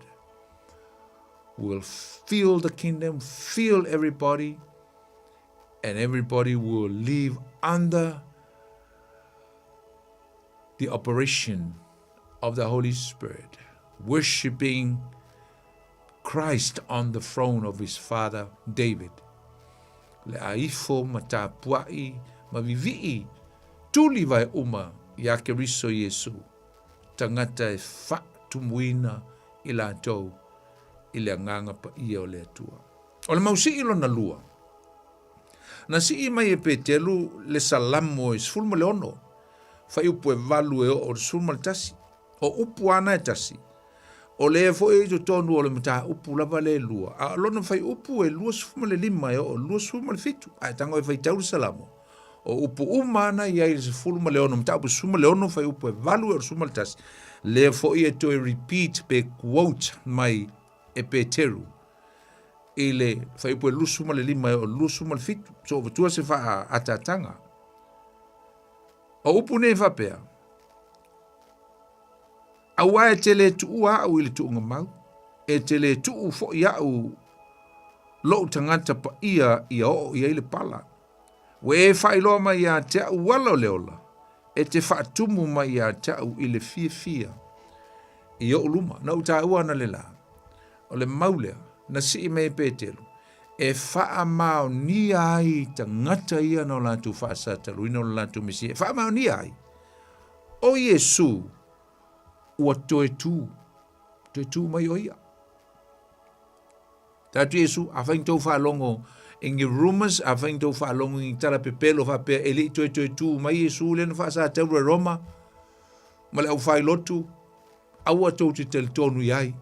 will fill the kingdom, fill everybody, and everybody will live under the operation of the Holy Spirit, worshiping Christ on the throne of his father David. Le a ifo ma tapua'i ma vivi'i tuli vae uma iā Keriso Iesu, tagata e faatumuina i latou i le Agaga Paia o le Atua. O le mausii lona lua, na sii mai e Petelu le Salamo e 16, fuaiupu e 8 e oo i le 11. O upu ana e tasi, o lea foi e i totonu o le mataupu lava le lua, a o lona fuaiupu e 25 e oo i le 27, a e tago e faitau le Salamo, o upu uma ana i ai i le 16, mataupu 16, fuaiupu e 8 e oo i le 11, lea foi e toe repeat pe quote mai e Peteru i le fuaiupu e 25 e oo i le 27, so avatua se faaataataga. O upu nei faapea, Aua e te le tuua au i le tuuga mau, e te le tuu foi au lou tagata paia ia oo i ai le pala. Ua e faailoa mai ia te au ala o le ola, e te faatumu mai ia te au i le fiafia i ou luma. Na ou taua ana le la, o le mau lea, na sii mai e Petelu, e faamaonia ai tagata ia na o latou faasataluina o le latou Mesia, e faamaonia ai o Iesu ua toe tū, toe tū mai o ia. Tātu Iesu, afai ni tou faalogo i ni rumors, afai ni tou faalogo i ni tala pepelo faapea e le i toe toe tū mai Iesu lea na faasataura e Roma ma le aufailotu, aua tou te talitonu i ai.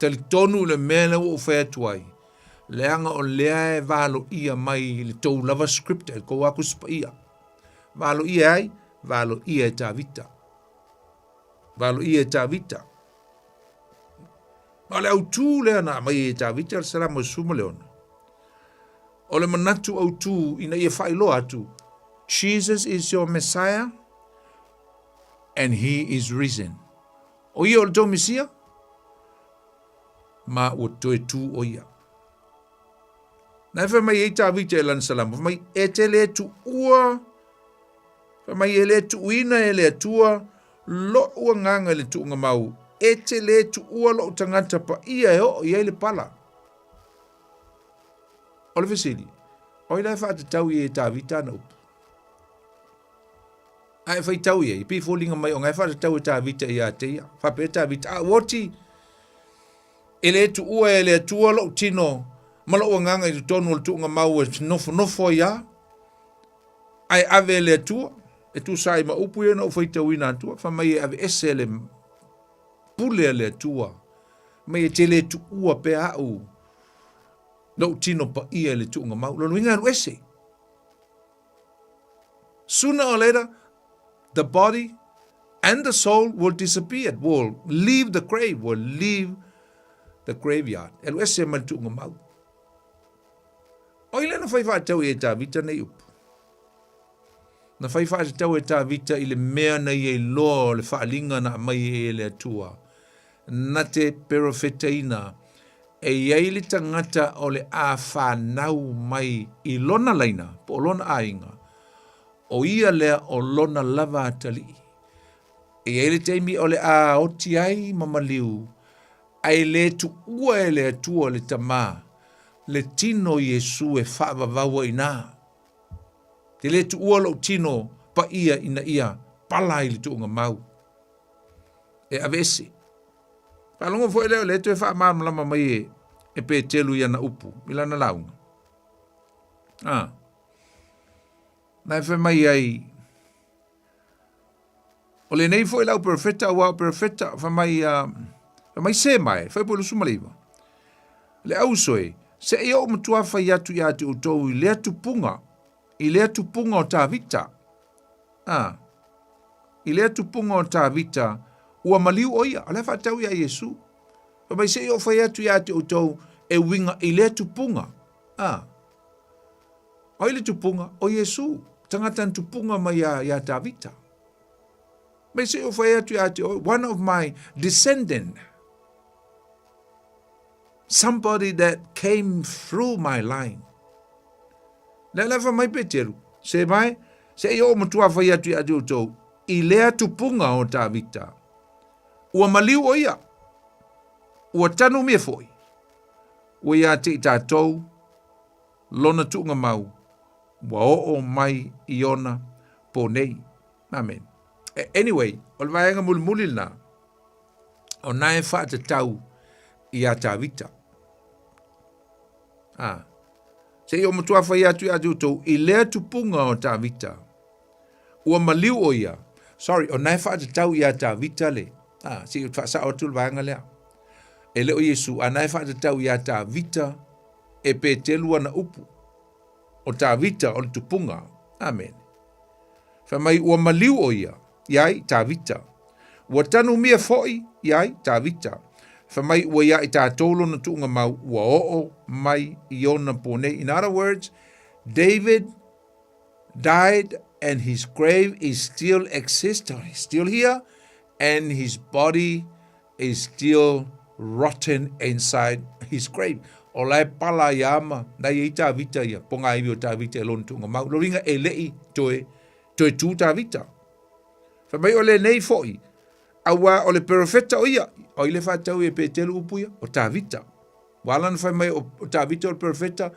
Talitonu i le mea lea ua ou fai atu ai, leaga o lea e valoia mai i le tou lava scripture, i le tou lava Tusi Paia. Valoia e ai? Valoia e Tavita. Valoia e Tavita. Ma o le autū lea na aumai e Tavita le Salamo e 16. O le manatu autū ina ia faailoa atu, Jesus is your Messiah and he is risen. O ia o le tou Mesia, ma ua toe tū o ia. Na e fai mai ei Tavita e lana salamo, fai mai, e te le tuua, fai mai e le tuuina e le Atua lo'u agaga i le tuuga mau, e te le tuua lo'u tagata paia e oo i ai le pala. O le fesili, o ai la e faatatau i ai e Tavita ana upu? A e faitau i ai, e pei e foliga mai o nga e faatatau e Tavita ia te ia. Faapea Tavita, a ua oti e le tuua e le Atua lou tino ma lou agaga i totonu o le tuuga mau e nofonofo ai lava, ae ave e le Atua, e tusa ai ma upu ia na ou faitauina atua, fai mai e aveese le pule a le Atua, mai e te le tuua pea au lou tino paia i le tuuga mau. Lona uiga e alu ese. Sooner or later, the body and the soul will disappear, will leave the grave, will leave the graveyard. E alu ese mai le tuuga mau. O ai lea na fai faatatau i ai Tavita nei upu? Na fai faatatau e Tavita i le mea na ia iloa o le faaaliga na aumai ai e le Atua, na te perofetaina e i ai le tagata o le a fanau mai i lona laina po o lona aiga, o ia lea o lona lava atalii. E i ai le taimi o le a oti ai ma maliu, ae le tuua e le Atua le Tama le tino o Iesu e faavavau ai ina. Te le tuua lou tino paia ina ia pala ai le tuuga mau. E aveese. Faalogo foi lea o lea toe faamalamalama mai e, e Petelu i ana upu, i lana lauga. Ah. Na e fai mai ai, o lenei foi lau perofeta, aua o perofeta, fai mai, uh, fai mai se mai, fai po lusu maleiva. Le auso e, se i ou matua fai atu ia te outou i lea tupunga, i lea tupunga o Tavita. Ah, i lea tupunga o Tavita, ua maliu o ia, o lea faatau ia Iesu. Fai mai se i ou fai atu ia te outou e uiga i lea tupunga. Ah, O ai le tupunga? O Iesu, tagata na tupunga mai iā, iā Tavita. Mai se i ou fai atu ia te oe, one of my descendant, somebody that came through my line. Lea la fai mai Peteru, se mai, se i oo matua fai atu ia te outou, i lea tupunga o Tavita. Ua maliu o ia, ua tanumia foi, ua ia te i tatou, lona tuuga mau ua oo mai i ona po nei. Amen. Anyway, o le vaega mulimuli lena, o na e faatatau iā Tavita. Ah. Se i o matua fai atu ia te outou i lea tupunga o Tavita. Ua maliu o ia. Sorry, o na e faatatau iā Tavita le. Ah, se i faasao atu le vaega lea. E le o Iesu, a na e faatatau iā Tavita e Petelu ana upu, o Tavita o le tupunga. Amene. Fai mai ua maliu o ia, iai, Tavita. Ua tanumia foi, iai, Tavita. Fai mai ua ia i tatou lona tuuga mau, ua oo mai i ona po nei. In other words, David died and his grave is still exist, still here, and his body is still rotten inside his grave. O la e pala ia ama, na ia i Tavita ia, po ngā iwi o Tavita e lona tuunga mau. Lo ringa e lei toe, toe tū Tavita. Fai mai o lenei foi, aua o le perofeta o ia, o i le whātau e Petelu upu ia, o Tavita. Ua ala na fai mai o, o Tavita o le perofeta,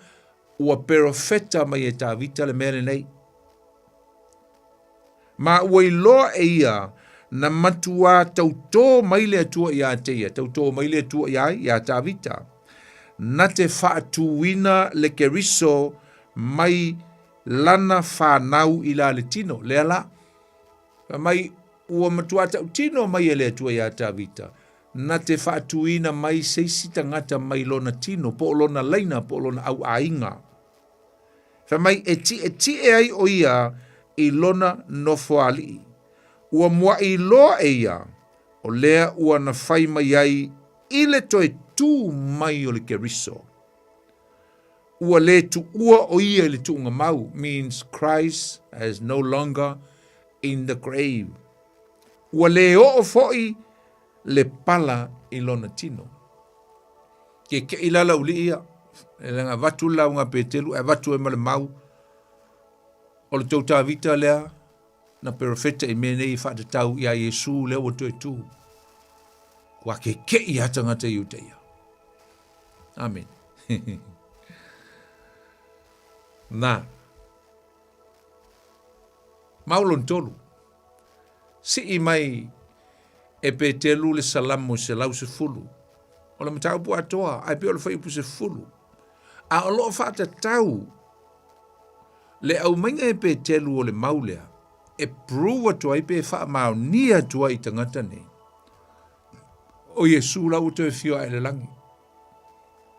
ua perofeta mai e Tavita le mea lenei. Ma ua iloa e ia na matuā tautō mai le Atua iā te ia, tautō mai le Atua iā ai, iā Tavita, na te faatūina le Keriso mai lana whanau i la le tino. Lea la, fai mai ua matuā tautino mai e le Atua iā Tavita, na te faatūina mai se isi tagata mai lona tino, po o lona laina, po o lona auaiga. Fai mai e tiʻetiʻe ai ʻo ia i lona nofoaliʻi. Ua muaʻi loa e ia, o lea ua na fai mai ai i le toe tū mai o le Keriso. Ua le tuua o ia i le tuuga mau, means Christ is no longer in the grave. Ua le oo foi le pala i lona tino. Keke'i la laulii ia, e leaga avatu le lauga a Petelu ae avatu ai ma le mau o le tou Tavita lea na perofeta i mea nei e faatatau iā Iesu lea ua toe tu. Ua keke'i lava tagata Iutaia. Amen. Na. Mau lona tolu. Sii mai e Petelu le Salamo 110. O le mataupu atoa, ae pei o le fuaiupu 10. A o loo faatatau le aumaiga e Petelu o le mau lea, e prove atu ai pe faamaonia atu ai i tagata nei. O Iesu la ua toe afio ae le lagi.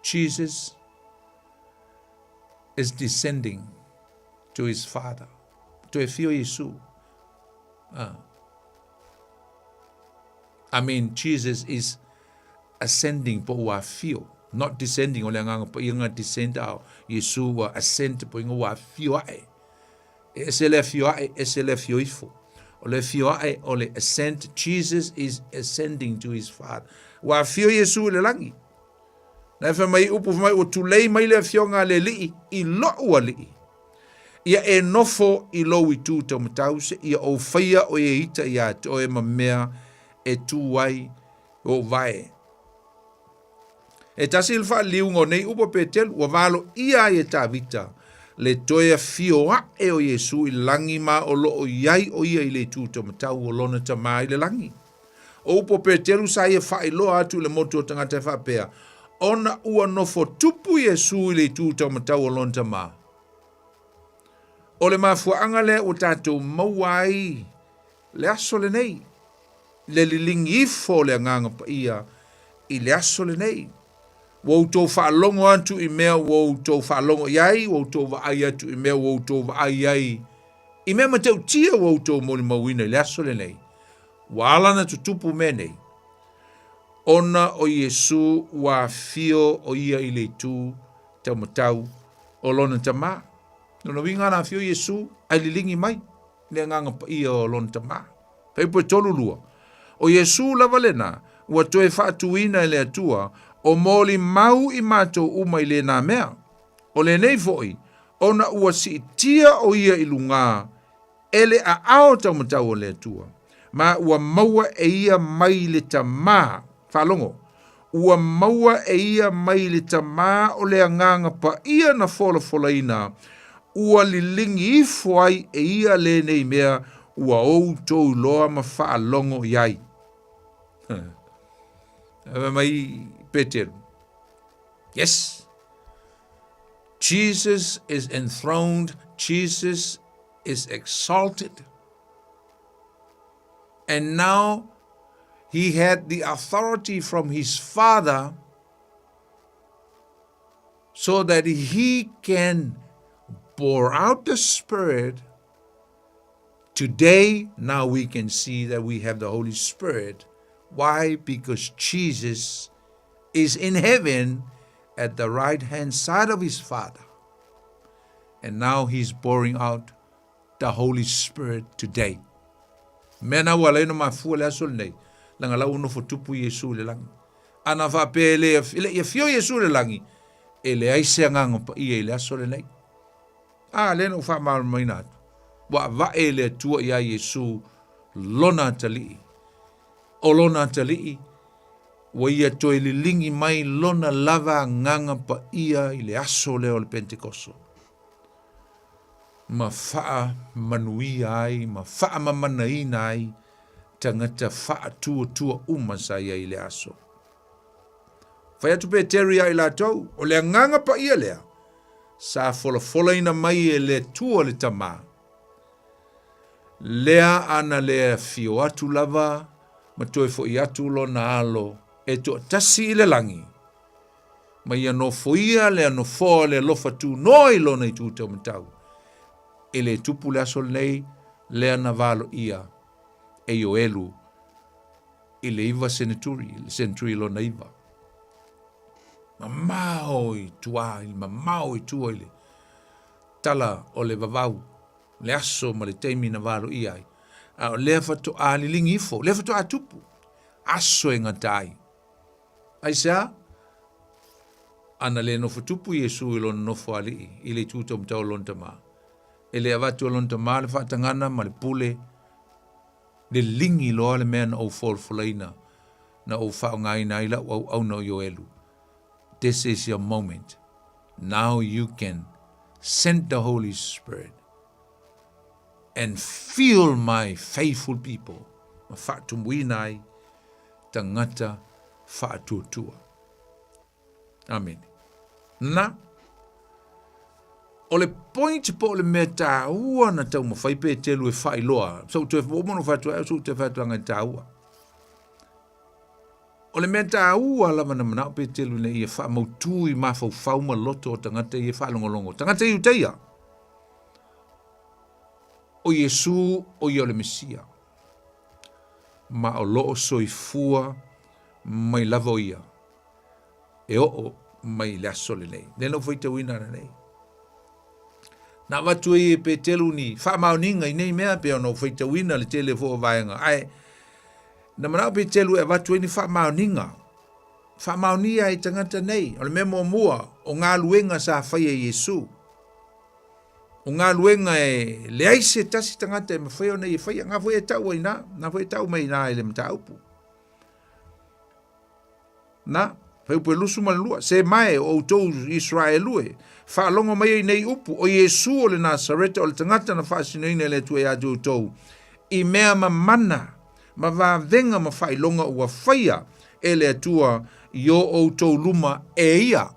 Jesus is descending to his father. Toe afio Iesu. Ah. I mean, Jesus is ascending po ua afio, not descending, o le agaga paia nga descend ao, Iesu ua ascend po inga ua afio ae. E ese le afio ae, ese le afio ifo. O le afio ae o le ascent, Jesus is ascending to his father. Ua afio Iesu i le lagi. Na e fai mai upu fai mai ua tulei mai le afioga a le alii i lo'u alii. Ia e nofo i lou itu taumatau seia ou faia oe e ita iā te oe ma mea e tū ai ou vae. E tasi le faaliliuga o nei upu a Petelu, ua valoia ai e Tavita le toe afio aʻe o Iesu i le lagi ma o lo o i ai o ia i le itu taumatau o lona Tama i le lagi. O upu a Peteru sa ia faailoa atu i le motu o tagata e faapea, Ona ua nofo tupu Iesu i le itu taumatau o lona Tama. O le mafuaaga lea ua tatou maua ai le aso lenei, le liligi ifo o le Agaga Paia i le aso lenei. Ua outou faalogo atu i mea ua outou faalogo i ai, ua outou vaai atu i mea ua outou vaai ai, i mea matautia ua outou molimauina i le aso lenei. Ua ala ona tutupu mea nei, ona o Iesu ua afio o ia i le itu taumatau o lona Tama. Lona uiga ana afio Iesu ae liligi mai le Agaga Paia o lona Tama. Fuaiupu e 32. O Iesu lava lena ua toe faatuina e le Atua o molimau i matou uma i lena mea. O lenei foi, ona ua siitia o ia i luga e le aao taumatau o le Atua, ma ua maua e ia mai le Tamā, faalogo, ua maua e ia mai le Tamā o le Agaga Paia na folafolaina, ua liligi ifo ai e ia lenei mea ua outou iloa ma faalogo i ai. Fai mai Peteru, Yes, Jesus is enthroned, Jesus is exalted. And now he had the authority from his father so that he can pour out the Spirit. Today, now we can see that we have the Holy Spirit. Why? Because Jesus is in heaven at the right hand side of his Father. And now he's pouring out the Holy Spirit today. Mea na ua ala ai ona mafua le aso lenei, leaga la ua nofo tupu Iesu i le lagi. Ana faapea e le, e le i afio Iesu i le lagi, e leai se agaga paia i le aso lenei. A, lea na ou faamalamalamaina atu, ua avae e le Atua iā Iesu lona atalii. O lona atalii, ua ia toe liligi mai lona lava agaga paia i le aso lea o le Pentekoso, ma faamanuia ai ma faamamanaina ai tagata faatuatua uma sa i ai i le aso. Fai atu Peteru iā i latou, o le agaga paia lea, sa folafolaina mai e le Atua le Tama, lea ana le afio atu lava ma toe foi atu lona alo e toatasi i le lagi, ma ia nofoia lea nofoa o le alofa tunoa i lona itu taumatau, e le tupu le aso lenei lea na valoia e Ioelu i le 9 seneturi, le senturi lona 9. Mamao i tua, i mamao i tua i le tala o le vavau, le aso ma le taimi na valoia ai. A o lea faatoa liligi ifo, lea faatoa tupu, aso e gata ai. Aisea? Ana le nofo tupu Iesu i lona nofo alii i le itu taumatau o lona Tama, e le avatu e lona Tama le faatagana ma le pule, liligi loa le mea na ou folafolaina, na ou faaaogaina ai lau auauna o Ioelu. This is your moment. Now you can send the Holy Spirit and fill my faithful people ma faatumuina ai tagata faatuatua. Amene. Na, o le point po o le mea tāua na taumafai Petelu e faailoa, so toe uma no whatua, so te whatuanga e tāua. O le mea tāua lava na manao Petelu ina ia whaamautū i mafaufau ma loto o tagata ia e faalogologo. Tagata Iutaia, o Iesu o ia o le Mesia. Ma o loo soifua mai lava o ia e oo mai i le aso lenei. Lea na ou faitauina ananei. Na avatu ai e Petelu ni faamaoniga i nei mea pei ona ou faitauina le tele foi o vaega. Ae na manao Petelu e avatu ai ni faamaoniga. Faamaonia ai tagata nei. O le mea muamua, o galuega sa faia e Iesu. O galuega e leai se tasi tagata e mafai ona ia faia. Nga foi e tau ai na, na foi e tau mai na i le mataupu. Na, fuaiupu e 22, Se mae o outou Iseraelu e, faalogo mai ai nei upu, o Iesu o le Nasareta o le tagata na faasinoina e le Atua ia te outou, i mea ma mana, ma vavega ma faailoga ua faia e le Atua i o outou luma e ia.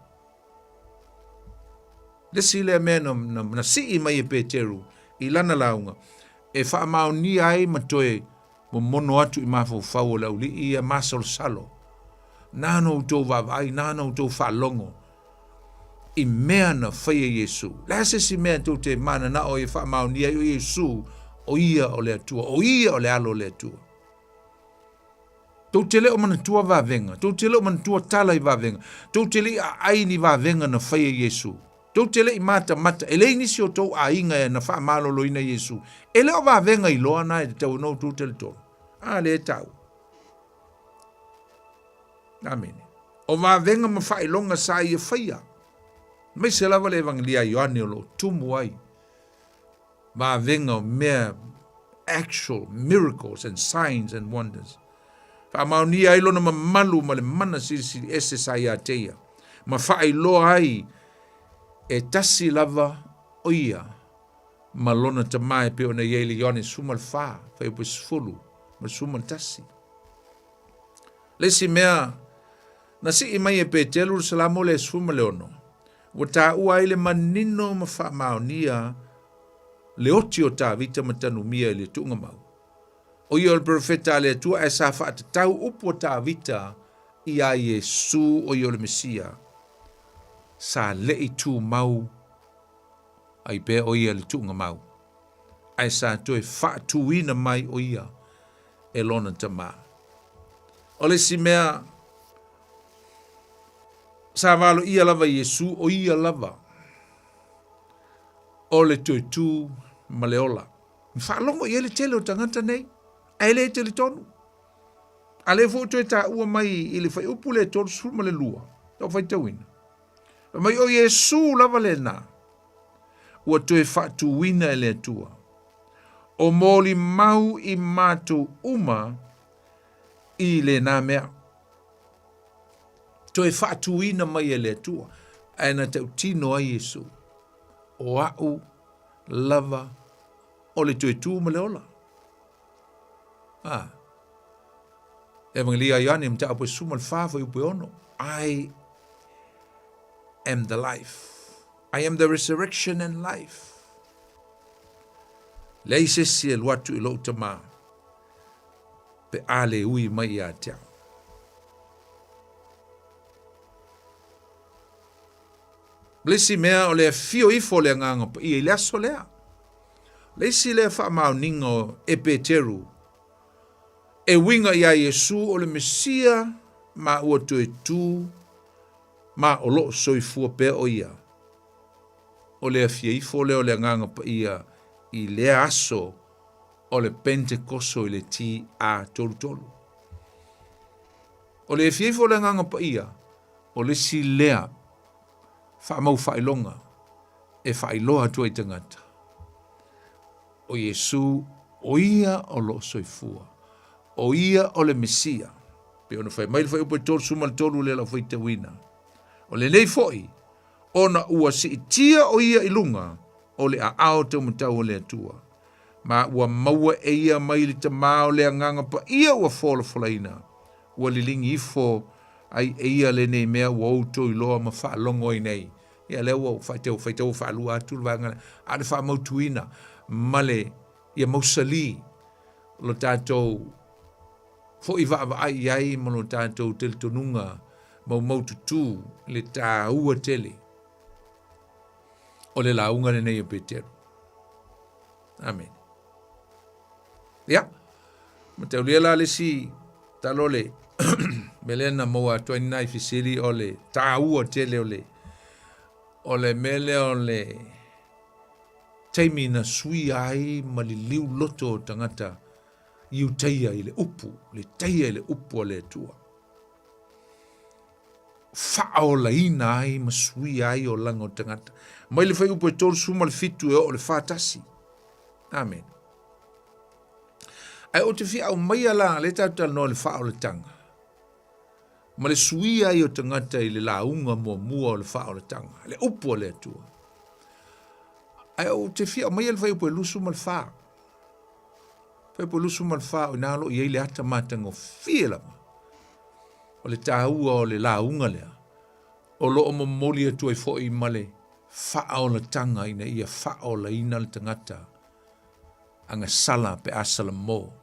Le isi lea mea na, na, na sii mai e Peteru i lana lauga, e faamaonia ai ma toe momono atu i mafaufau o le auli'i ia masalosalo. Nāna outou vaavaai, nāna outou faalogo i mea na faia Iesu. Le a se isi mea tou te mananao e faamaonia ai o Iesu, o ia o le Atua, o ia o le alo o le Atua. Tou te le o manatua vavega, tou te le o manatua tala i vavega, tou te le i aai ni vavega na faia Iesu. Tou te le i matamata, e leai nisi o tou aiga e na faamaloloina Iesu. E le o vavega iloa na e tatau ona outou talitonu. A lea e taua. Amene. O vavega ma faailoga sa ia faia. Aemaise lava le Evangelia a Ioane o lo o tumu ai vavega o mea actual miracles and signs and wonders. Faamaonia ai lona mamalu ma le mana silisili ese sa ia te ia, ma faailoa ai e tasi lava o ia ma lona Tama e pei ona i ai le Ioane 14, fuaiupu 10 ma le 11. Le isi mea na sii mai e Petelu le Salamo lea 16, ua taua ai le manino ma faamaonia le oti o Tavita ma Tanumia i le tuugamau. O ia o le perofeta a le Atua ae sa faatatau upu a Tavita iā Iesu o ia o le Mesia, sa leʻi tumau ai pea o ia le tuugamau, ae sa toe faatuina mai o ia e lona Tama. O le isi mea sa valoia lava Iesu o ia lava o le toe tu ma le ola. Na faalogo i ai le tele o tagata nei, ae le talitonu. A lea foi ua toe taua mai i le fuaiupu lea 32, lau faitauina. Fai mai o Iesu lava lena, ua toe faatuina e le Atua. O molimau i matou uma i lena mea. Toe faatuina mai e le Atua, ae na tautino ai Iesu, o a'u lava o le toe tu ma le ola. Ah. Evangelia Ioane, mataupu e 14, fuaiupu e 6. I am the life. I am the resurrection and life. Leai se isi e alu atu i lou Tama pe a le ui mai ia te au. Le isi mea o le afio ifo o le Agaga Paia i le aso lea. Le isi lea faamaoniga o e Peteru e uiga iā Iesu o le Mesia ma ua toe tu Ma o lo o soifua pea o ia. O le afia ifo lea o le Agaga Paia i lea aso o le Pentekoso i le TA 33. O le afia ifo o le Agaga Paia, o le isi lea faamau faailoga e faailoa atu ai i tagata. O Iesu, o ia o lo o soifua. O ia o le Mesia. Pei ona fai mai le fuaiupu e 33 lea lau faitauina. O lenei foi, ona ua siitia o ia i luga o le aao taumatau o le Atua, ma ua maua e ia mai le Tama o le Agaga Paia ua folafolaina, ua liligi ifo ai e ia lenei mea ua outou iloa ma faalogo ai nei. Ia lea ua faitau faitau faalua atu le vaega lea, a o le faamautuina ma le ia mausali lo tatou foi vaavaai i ai ma lo tatou talitonuga maumaututu i le taua tele o le lauga lenei a Petero. Amene. Ia, mataulia la le isi talo le mea lea na maua atu ai nai fesili o le taua tele o le o le mea lea o le taimi na suia ai ma liliu loto o tagata Iutaia i le upu, le taia i le upu a le Atua. Faaolaina ai ma suia ai olaga o tagata. Mai le fuaiupu e 37 e oo le 41. Amen. Ae ou te fia aumaia la le tatou talanoa i le faaolataga ma le suia ai o tagata i le lauga muamua o le faaolataga, le upu a le Atua. Ae ou te fia aumaia le fuaiupu e 24. Fuaiupu 24 o ina o lo o i ai le ata matagofie lava o le taua o le lauga lea o lo o momoli atu ai foi ma le faaolataga ina ia faaolaina le tagata agasala pe a salamo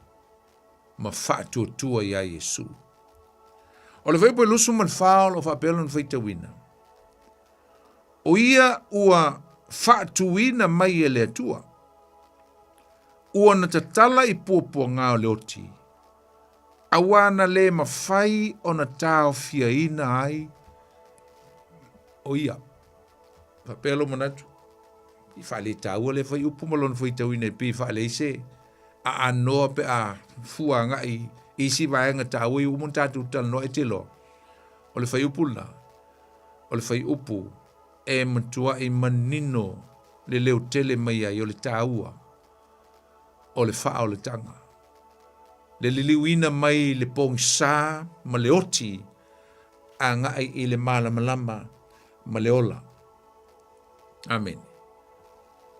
ma faatuatua iā Iesu. O le fuaiupu e 24 o lo o faapea lona faitauina, O ia ua faatuina mai e le Atua, ua na tatala i puapuaga o le oti, auā na lē mafai ona taofiaina ai o ia. Faapea lou manatu, i faaletaua lea fuaiupu ma lona faitauina e pei e faaleai se aanoa pe a fua agai i isi vaega taua ia ua uma ona tatou talanoa e te iloa. O le fuaiupu lena, o le fuaiupu e matuai manino le leotele mai ai o le taua o le faaolataga. Le liliuina mai le pogisa ma le oti agai i le malamalama ma le ola. Amene.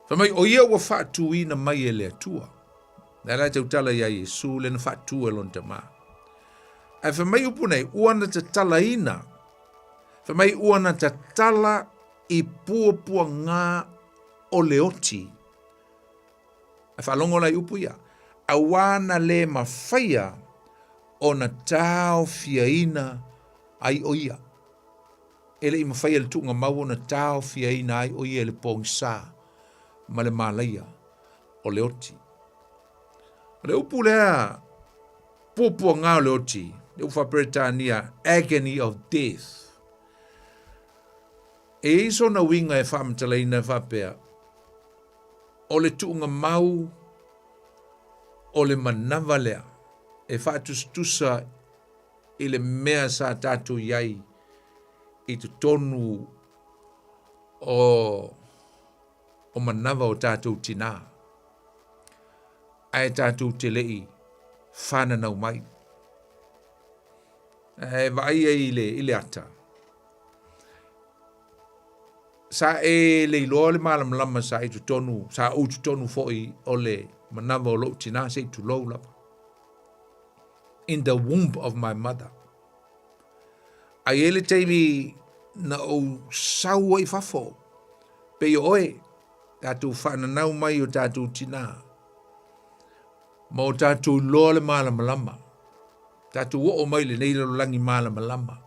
Fai mai, o ia ua faatuina mai e le Atua. Lea la e tautala iā Iesu lea na faatu e lona Tama. Ae fai mai upu nei, ua na tatalaina. Fai mai, ua na tatala i puapuaga o le oti. Ae faalogo la i upu ia, auā na lē mafaia ona taofiaina ai o ia. E le i mafaia le tuugamau ona taofiaina ai o ia i le pogisa ma le malaia o le oti. O le upu lea puapuaga o le oti, le upu faa-Peretania, agony of death. E i ai sona uiga e faamatalaina e faapea, o le tuugamau o le manava lea e faatusatusa i le mea sa tatou i ai i totonu o, o manava o tatou tinā, ae tatou te le i fananau mai. Ae vaai ai i le, i le ata. Sa e le iloa le malamalama sa i totonu, sa ou totonu foi o le manava o lou tinā, se i tulou lava. In the womb of my mother. Ae i ai le taimi na ou sau ai i fafo, pei o oe, tatou faananau mai o tatou tinā, ma o tatou iloa le malamalama, tatou oo mai i lenei lalolagi malamalama,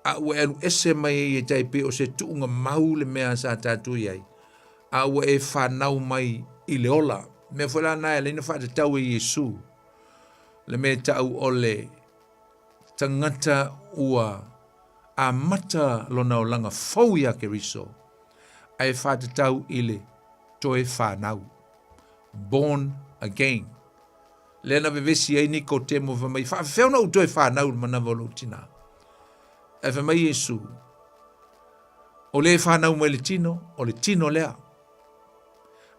a ua e alu ese mai ai e tai pei o se tuuga mau le mea sa tatou i ai, a ua e fanau mai i le ola. Mea foi la na e ala ai ona faatatau e Iesu le mea e tau o le tagata ua Amata lona olaga fou iā Keriso, ae faatatau i le toe fanau. Born again. Lea na vevesi ai Nikotemo fai mai, faafefea ona ou toe fanau i le manava o lou tinā? Ae fai mai Iesu, o le fanau mai le tino, o le tino lea.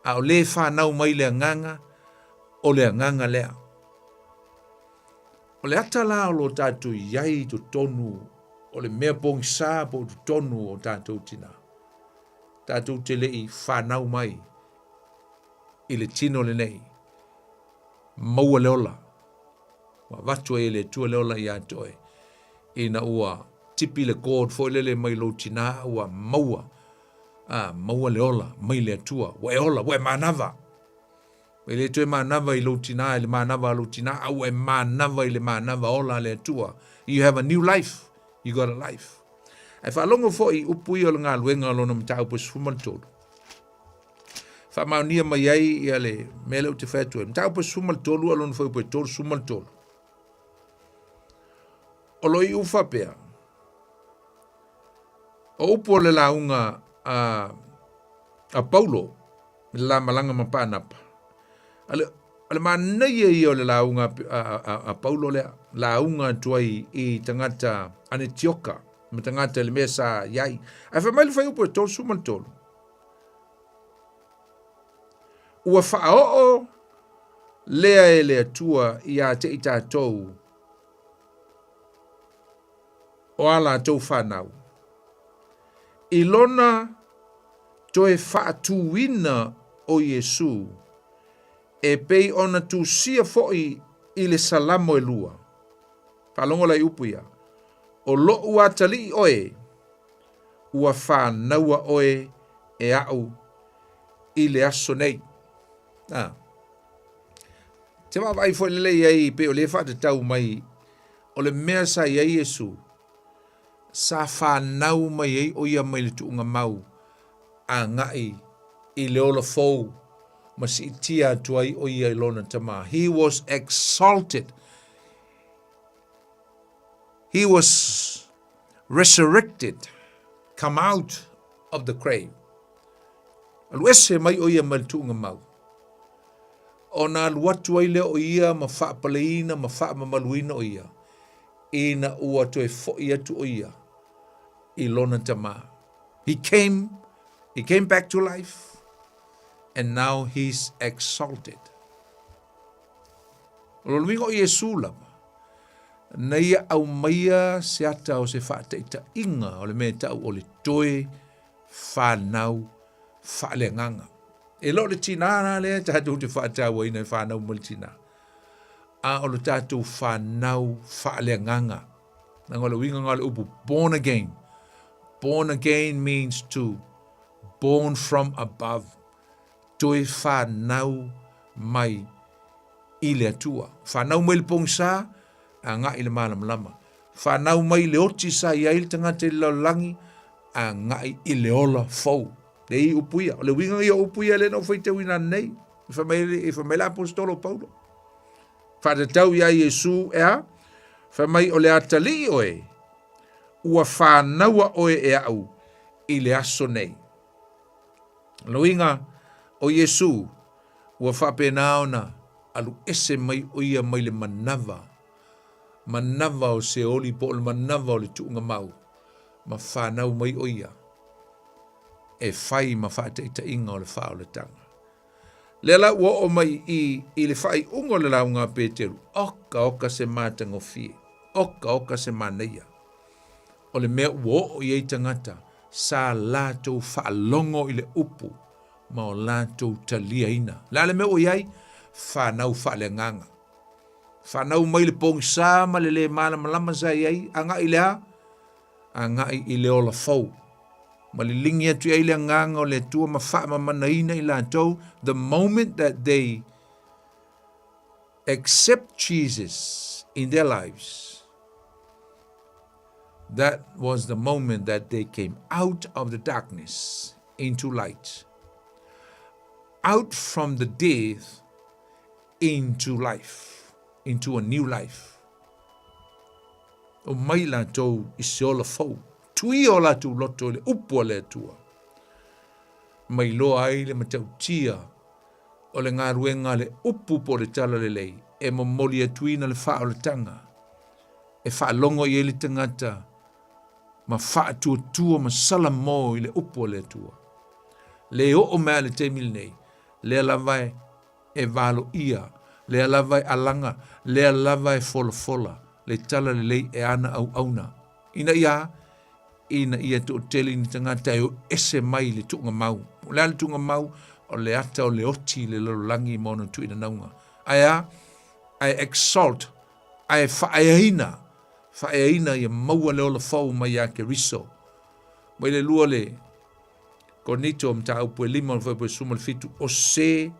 A o le fanau mai le agaga, o le agaga lea. O le ata la o lo tatou i ai i totonu o le mea pogisa po o totonu o tatou tinā, tatou te le i fanau mai i le tino lenei, maua le ola. Ua avatu ai e le Atua le ola ia te oe, ina ua tipi le cord foi lele mai lou tinā ua maua, a, maua le ola mai le Atua, ua e ola, ua e manava. E le toe manava i lou tinā i le manava a lou tinā, a ua e manava i le manava ola a le Atua. You have a new life. You got a life. Ae faalogo foi i upu ia o le galuega o lona mataupu e 13. Faamaonia mai ai ia le mea lea ou te fai atu ai. Mataupu e 13 a lona fuaiupu e 33. O lo iu faapea, o upu o le lauga a, a Paulo, i le la malaga ma Paanapa. A le, o le manaia ia o le lauga a, a, a, a Paulo lea, lauga atu ai i tagata Anetioka ma tagata i le mea sa i ai. Ae fai mai le fuaiupu e 33. Ua faaoo lea e le Atua ia te i tatou o a latou fanau. I lona toe faatūina o Iesū, e pei ona tusia foi i le Salamo e lua. Faalogo la i upu ia, O loʻu atalii oe, ua fānaua oe e aʻu i le aso nei. Ah. Te vaavaai foi lelei ai pei o lea faatatau mai o le mea sa i ai Iesu, sa fanau mai ai ʻo ia mai le tuugamau agai i le ola fou ma siitia atu ai ʻo ia i lona Tama. He was exalted. He was resurrected, come out of the grave. Alu ese mai ʻo ia mai le tuugamau. Ona alu atu ai lea o ia ma faapaleina ma faamamaluina ʻo ia ina ua toe foʻi atu ʻo ia i lona Tama. He came, he came back to life and now he's exalted. O lona uiga o Iesū lava, na ia aumaia se ata o se faataitaiga o le mea e tau o le toe fanau faaleagaga. E le o le tinā la lea tatou te faatauaina e fanau mai le tinā. A o le tatou fanau faaleagaga. Leaga o le uiga lena o le upu born again. Born again means to born from above. Toe fanau mai i le Atua. Fanau mai le pogisa, agai i le malamalama. Fanau mai le oti sa i ai le tagata i le lalolagi, agai i le ola fou. Le i upu ia. O le uiga ia o upu ia lea na ou faitauina nei. E fai mai, e fai mai le aposetolo o Paulo. Faatatau iā Iesu e a? Fai mai o le atalii oe, ua fānaua oe e aʻu i le aso nei. O le uiga o Iesu, ua faapena ona alu ese mai ʻo ia mai le manava, manava o Seoli po o le manava o le tuugamau, ma fanau mai ʻo ia e fai ma faataitaiga o le faaolataga. Lea la ua oo mai i i le faaiuga o le lauga a Peteru, oka oka se matagofie, oka oka se manaia. O le mea ua oo i ai tagata, sa latou faalogo i le upu ma o latou taliaina. Le a le mea ua i ai? Fanau faaleagaga. Fanau mai le pogisa ma le lē malamalama sa i ai, agai i le a? Agai i le ola fou. Ma liligi atu i ai le agaga o le Atua ma faamamanaina i latou the moment that they accept Jesus in their lives. That was the moment that they came out of the darkness into light. Out from the death into life, into a new life. O mai latou i se ola fou. faatuia o latou loto i le upu a le Atua, ma iloa ai le matautia o le galuega a le upu po o le talalelei e momoli atuina le faaolataga e faalogo i ai le tagata ma faatuatua ma salamo i le upu a le Atua. Le oo mai a le taimi lenei, lea lava e valoia, lea lava e alaga, lea lava e folafola le talalelei e ana auauna. Ina ia ina ia toatele ni tagata e o ese mai le tuugamau. O le a le tuugamau? O le ata o le oti i le lalolagi ma ona tuuinanauga. Ae a? Ae exalt, ae faaeaina, faaeaina ia maua le ola fou mai ia Keriso. Mai le lua le Korinito mataupu e 5 o le fuaiupu e 17, o se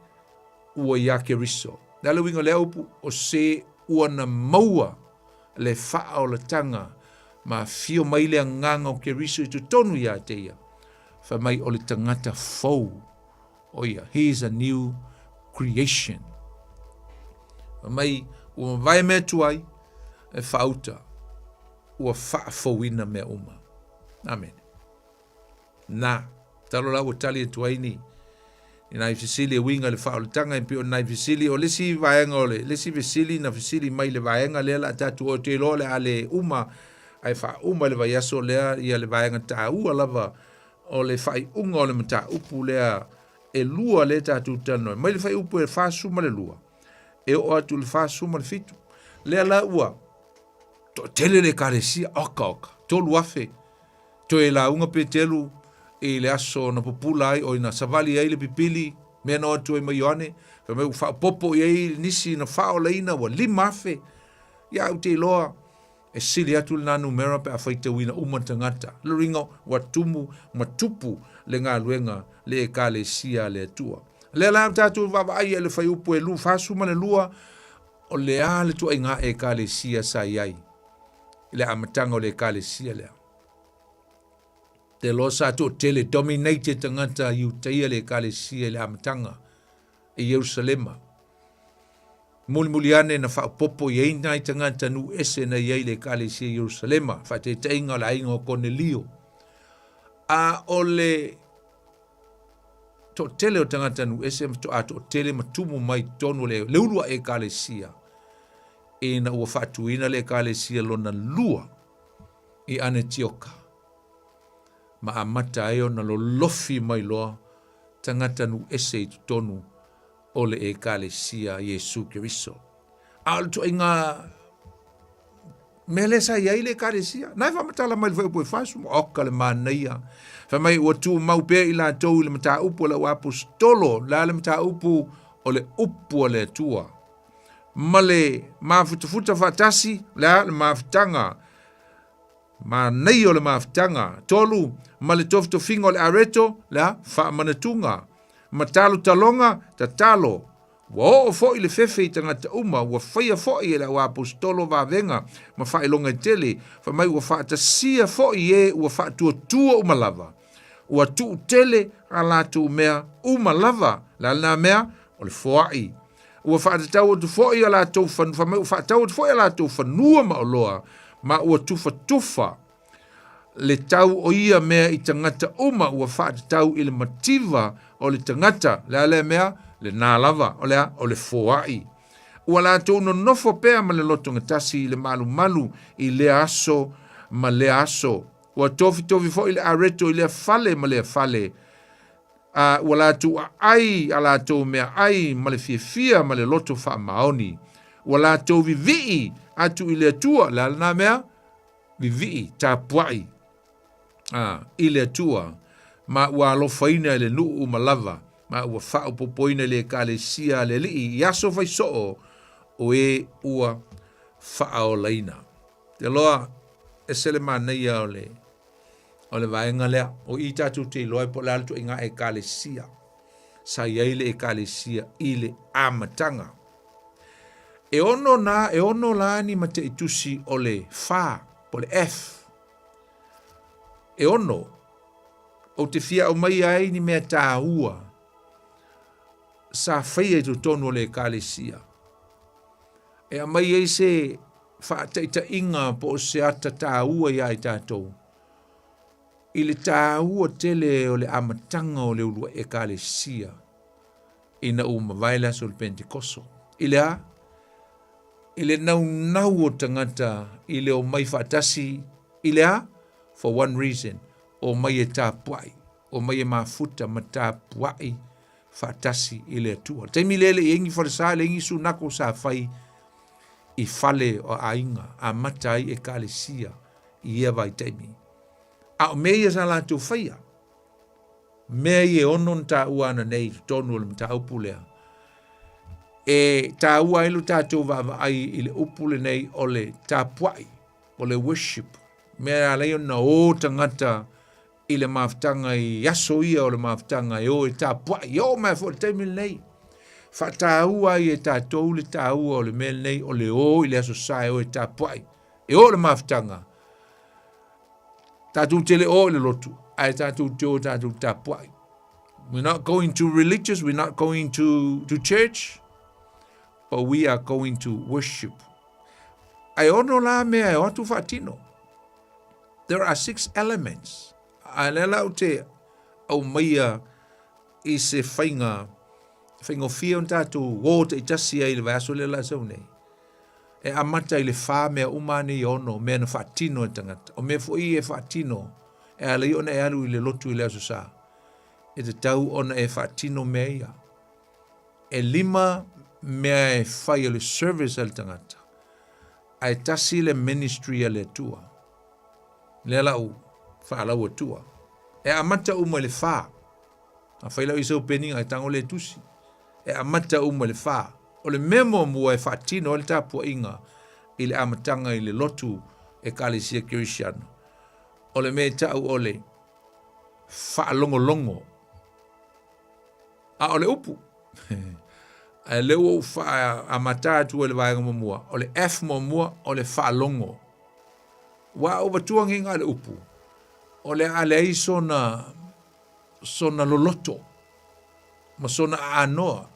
ua iā Keriso. Le a le uiga o lea upu? O se ua na maua le faaolataga ma afio mai le agaga o Keriso i totonu iā te ia. Fai mai o le tagata fou o ia. He is a new creation. Fai mai ua mavae mea tuai e faauta ua faafouina mea uma. Amene. Na, talo la ua tali atu ai ni i nai fesili e uiga i le faaolataga e pei o nai fesili o le isi vaega o le le isi fesili na fesili mai le vaega lea la tatou o te iloa le a le uma ae faauma i le vaiaso lea ia le vaega taua lava o le faaiuga o le mataupu lea e lua lea tatou talanoa mai le fuaiupu e 42 e oo atu i le 47 lea la ua toatele le ekalesia oka oka 3,000 Toe lauga Peteru i le aso na pupula ai, oi na savali ai le pipili, mea na o atu ai ma Ioane, fai mai ua faaopoopo i ai nisi na faaolaina ua 5,000. Ia ou te iloa e sili atu lena numera pe a faitauina uma tagata. Lona uiga ua tumu ma tupu le galuega le Ekalesia a le Atua. Lea la tatou vaavaai i le fuaiupu e 42, o le a le tuaiga Ekalesia sa i ai i le amataga o le Ekalesia lea. Te loa sa toatele dominate tagata Iutaia le Ekalesia i le amataga i Ierusalema. Mulimuli ane na faaopoopo i ai nai tagata nuu ese na i ai le Ekalesia i Ierusalema, faataitaiga o le aiga o Konelio. A o le toatele o tagata nuu ese faatoa toatele ma tumu mai totonu o le ulu a Ekalesia ina ua faatuina le Ekalesia lona lua i Anetioka ma amata ai ona lolofi mai loa tagata nuu ese i totonu o le Ekalesia a Iesu Keriso. A o le ituaiga mea lea sa i ai le Ekalesia, na e faamatala mai le fuaiupu e 40, oka le manaia. Fai mai ua tumau pea i latou i le mataupu a le auaposetolo, le a le mataupu o le upu a le Atua. Ma le mafutafuta faatasi, le a le mafutaga, manaia o le mafutaga. Tolu, ma le tofitofiga o le areto, le a faamanatuga. Ma talotaloga, tatalo. Ua oo foi le fefe i tagata uma, ua faia foi e le auaposetolo vavega ma faailoga e tele, fai mai ua faatasia foi e ua faatuatua uma lava. Ua tuu tele a latou mea uma lava. Le a lena mea? O le foai. Ua faatatau atu foi a latou fanua, fai mai ua faatau atu foi a latou fanua ma oloa, ma ua tufatufa le tau o ia mea i tagata uma ua faatatau i le mativa o le tagata. Le a lea mea? Lena lava, o le a? O le foai. Ua latou nonofo pea ma le lotogatasi i le malumalu i lea aso ma lea aso. Ua tofitofi foi le areto i lea fale ma lea fale. A ua latou aai a latou meaai ma le fiafia ma le loto faamaoni. Ua latou vivii atu i le Atua, le a lena mea? Vivii, tapuai, a, i le Atua, ma ua alofaina e le nuu uma lava, ma ua faaopoopoina i le Ekalesia a le Alii i aso faisoo o e ua faaolaina. Te loa, ese le manaia o le O le vaega lea, o i tatou te iloa ai po o le a le ituaiga ekalesia sa i ai le ekalesia i le amataga. E ono na, e ono la ni mataitusi o le fa, po le F. E ono, ou te fia aumaia ai ni mea tāua sa faia i totonu o le ekalesia. E aumai ai se faataitaiga po o se ata taua iā i tatou. I le taua tele o le amataga o le uluai Ekalesia ina ua mavae le aso o le Pentekoso. I le a? I le naunau o tagata i le omai faatasi i le a? For one reason, omai e tapuai, omai e mafuta ma tapuai faatasi i le Atua. Le taimi lea e le i ai ni falesa, e leai ni sunako sa fai i fale o aiga, amata ai Ekalesia i ia vaitaimi. A o mea ia sa latou faia, mea ia e ono na taua ananei i totonu o le mataupu lea, e taua ai lo tatou vaavaai i le upu lenei o le tapuai, o le worship, mea e ala ai ona o tagata i le mafutaga i aso ia o le mafutaga e o e tapuai, e oo mai foi i le taimi lenei. Faataua ai e tatou le taua o le mea lenei o le o i le aso sa e o e tapuai, e o i le mafutaga. Tatou te le o i le lotu, ae tatou te o tatou tapuai. We're not going to religious, we're not going to church, but we are going to worship. Ae ono la mea e o atu faatino. There are six elements. A lea la ou te aumaia i se faiga faigofie ona tatou o taitasi ai i le vaiaso lea la sau nei. E amata i le whā mea uma nei e ono, mea na faatino e tagata. O mea foi ia e faatino, e ala ai ona e alu i le lotu i le aso sa. E tatau ona e faatino mea ia. E lima mea e fai o le service a le tagata, ae tasi le ministry a le Atua. Lea la u faalau atua. E amata uma i le whā. A fai lau i sau peninga e tango le tusi. E amata uma i le whā. O le mea muamua e faatino ai le tapuaiga i le amataga i le lotu Ekalesia Kerisiano, o le mea e ta'u o le faalogologo. A o le upu, ae lea ua ou faaamata atu ai le vaega muamua, o le F muamua o le faalogo. Ua a ou avatua nei na o le upu, o le a leai sona, sona loloto ma sona aanoa.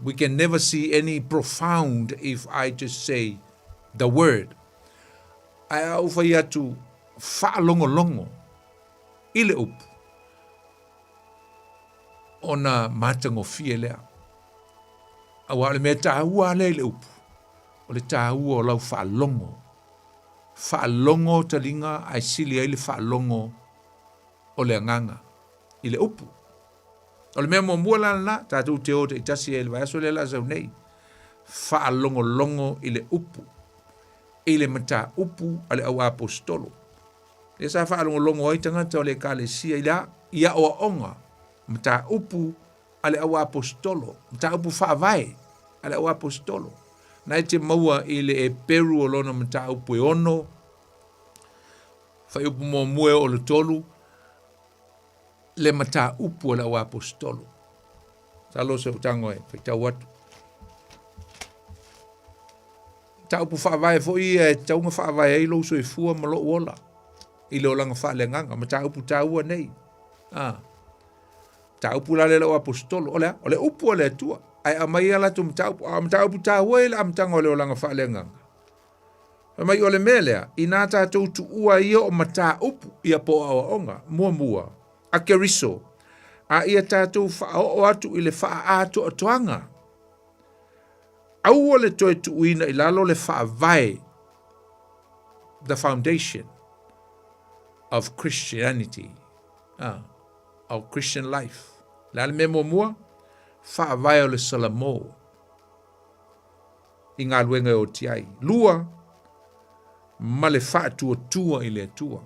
We can never see any profound if I just say the word. Ae a ou fai atu faalogologo i le upu, ona matagofie lea. Aua o le mea taua lea i le upu, o le taua o lau faalogo. Faalogo taliga ae sili ai le faalogo o le agaga i le upu. O le mea muamua la lena, tatou te o taitasi ai i le vaiaso lea la sau nei, faalogologo i le upu, i le mataupu a le au aposetolo. Lea sa faalogologo ai tagata o le Ekalesia i le a? I aoaoga, mataupu a le au aposetolo, mataupu faavae a le au aposetolo. Na e te maua i le Eperu o lona mataupu e ono, fuaiupu muamua e oo i le tolu, le mataupu a le au aposetolo. Masalo o se tago e faitau atu. Mataupu faavae foi ia e tatau ona faavae ai lou soifua ma lou ola i le olaga faaleagaga. Mataupu taua nei. Ah. Mataupu la lea le au aposetolo. O le a? O le upu a le Atua. Ae aumai ia latou mataupu. A o mataupu taua i le amataga o le olaga faaleagaga. Fai mai o le mea lea, inā tatou tuua ia o mataupu ia po o aoaoga, muamua, a Keriso, a ia tatou faaoo atu i le faaatoatoaga. Aua le toe tuuina i lalo le faavae, the foundation of Christianity, of Christian life. Le a le mea muamua? Faavae o le Salamo. I galuega e oti ai. Lua, ma le faatuatua i le Atua.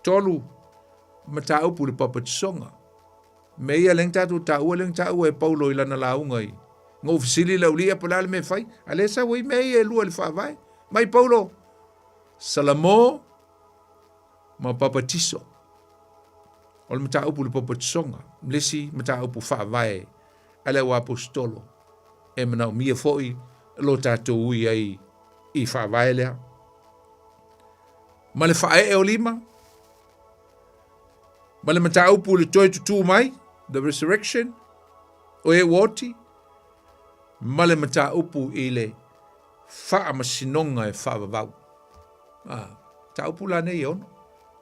Tolu, mataupu i le papatisoga. Mea ia lea na tatou taua, lea na taua e Paulo i lana lauga i na ou fesili i le aualii po o le a le mea e fai, a lea e sau ai mea ia e lua i le faavae. Mai Paulo, Salamo ma papatiso. O le mataupu i le papatisoga, le isi mataupu faavae a le auaposetolo e manaomia foi lo tatou ui ai i faavae lea. Ma le faaee o lima, ma le mataupu i le toe tutū mai, the resurrection, o e ua oti, ma le mataupu i le faamasinoga e faavavau. Ah. Mataupu la nei e ono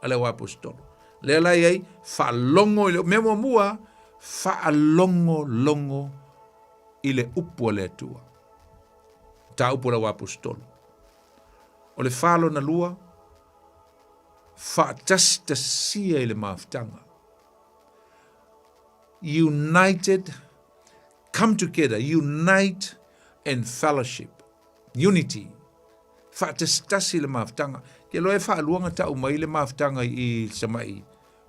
a le au aposetolo. Lea la e i ai, faalogo i le, mea muamua, faalogologo i le upu a le Atua. Mataupu a le au aposetolo. O le fa lona lua, faatasitasia i le mafutaga. United, come together, unite and fellowship. Unity. Faatasitasi le mafutaga. Ke loa e faalua na tau mai le mafutaga i le samai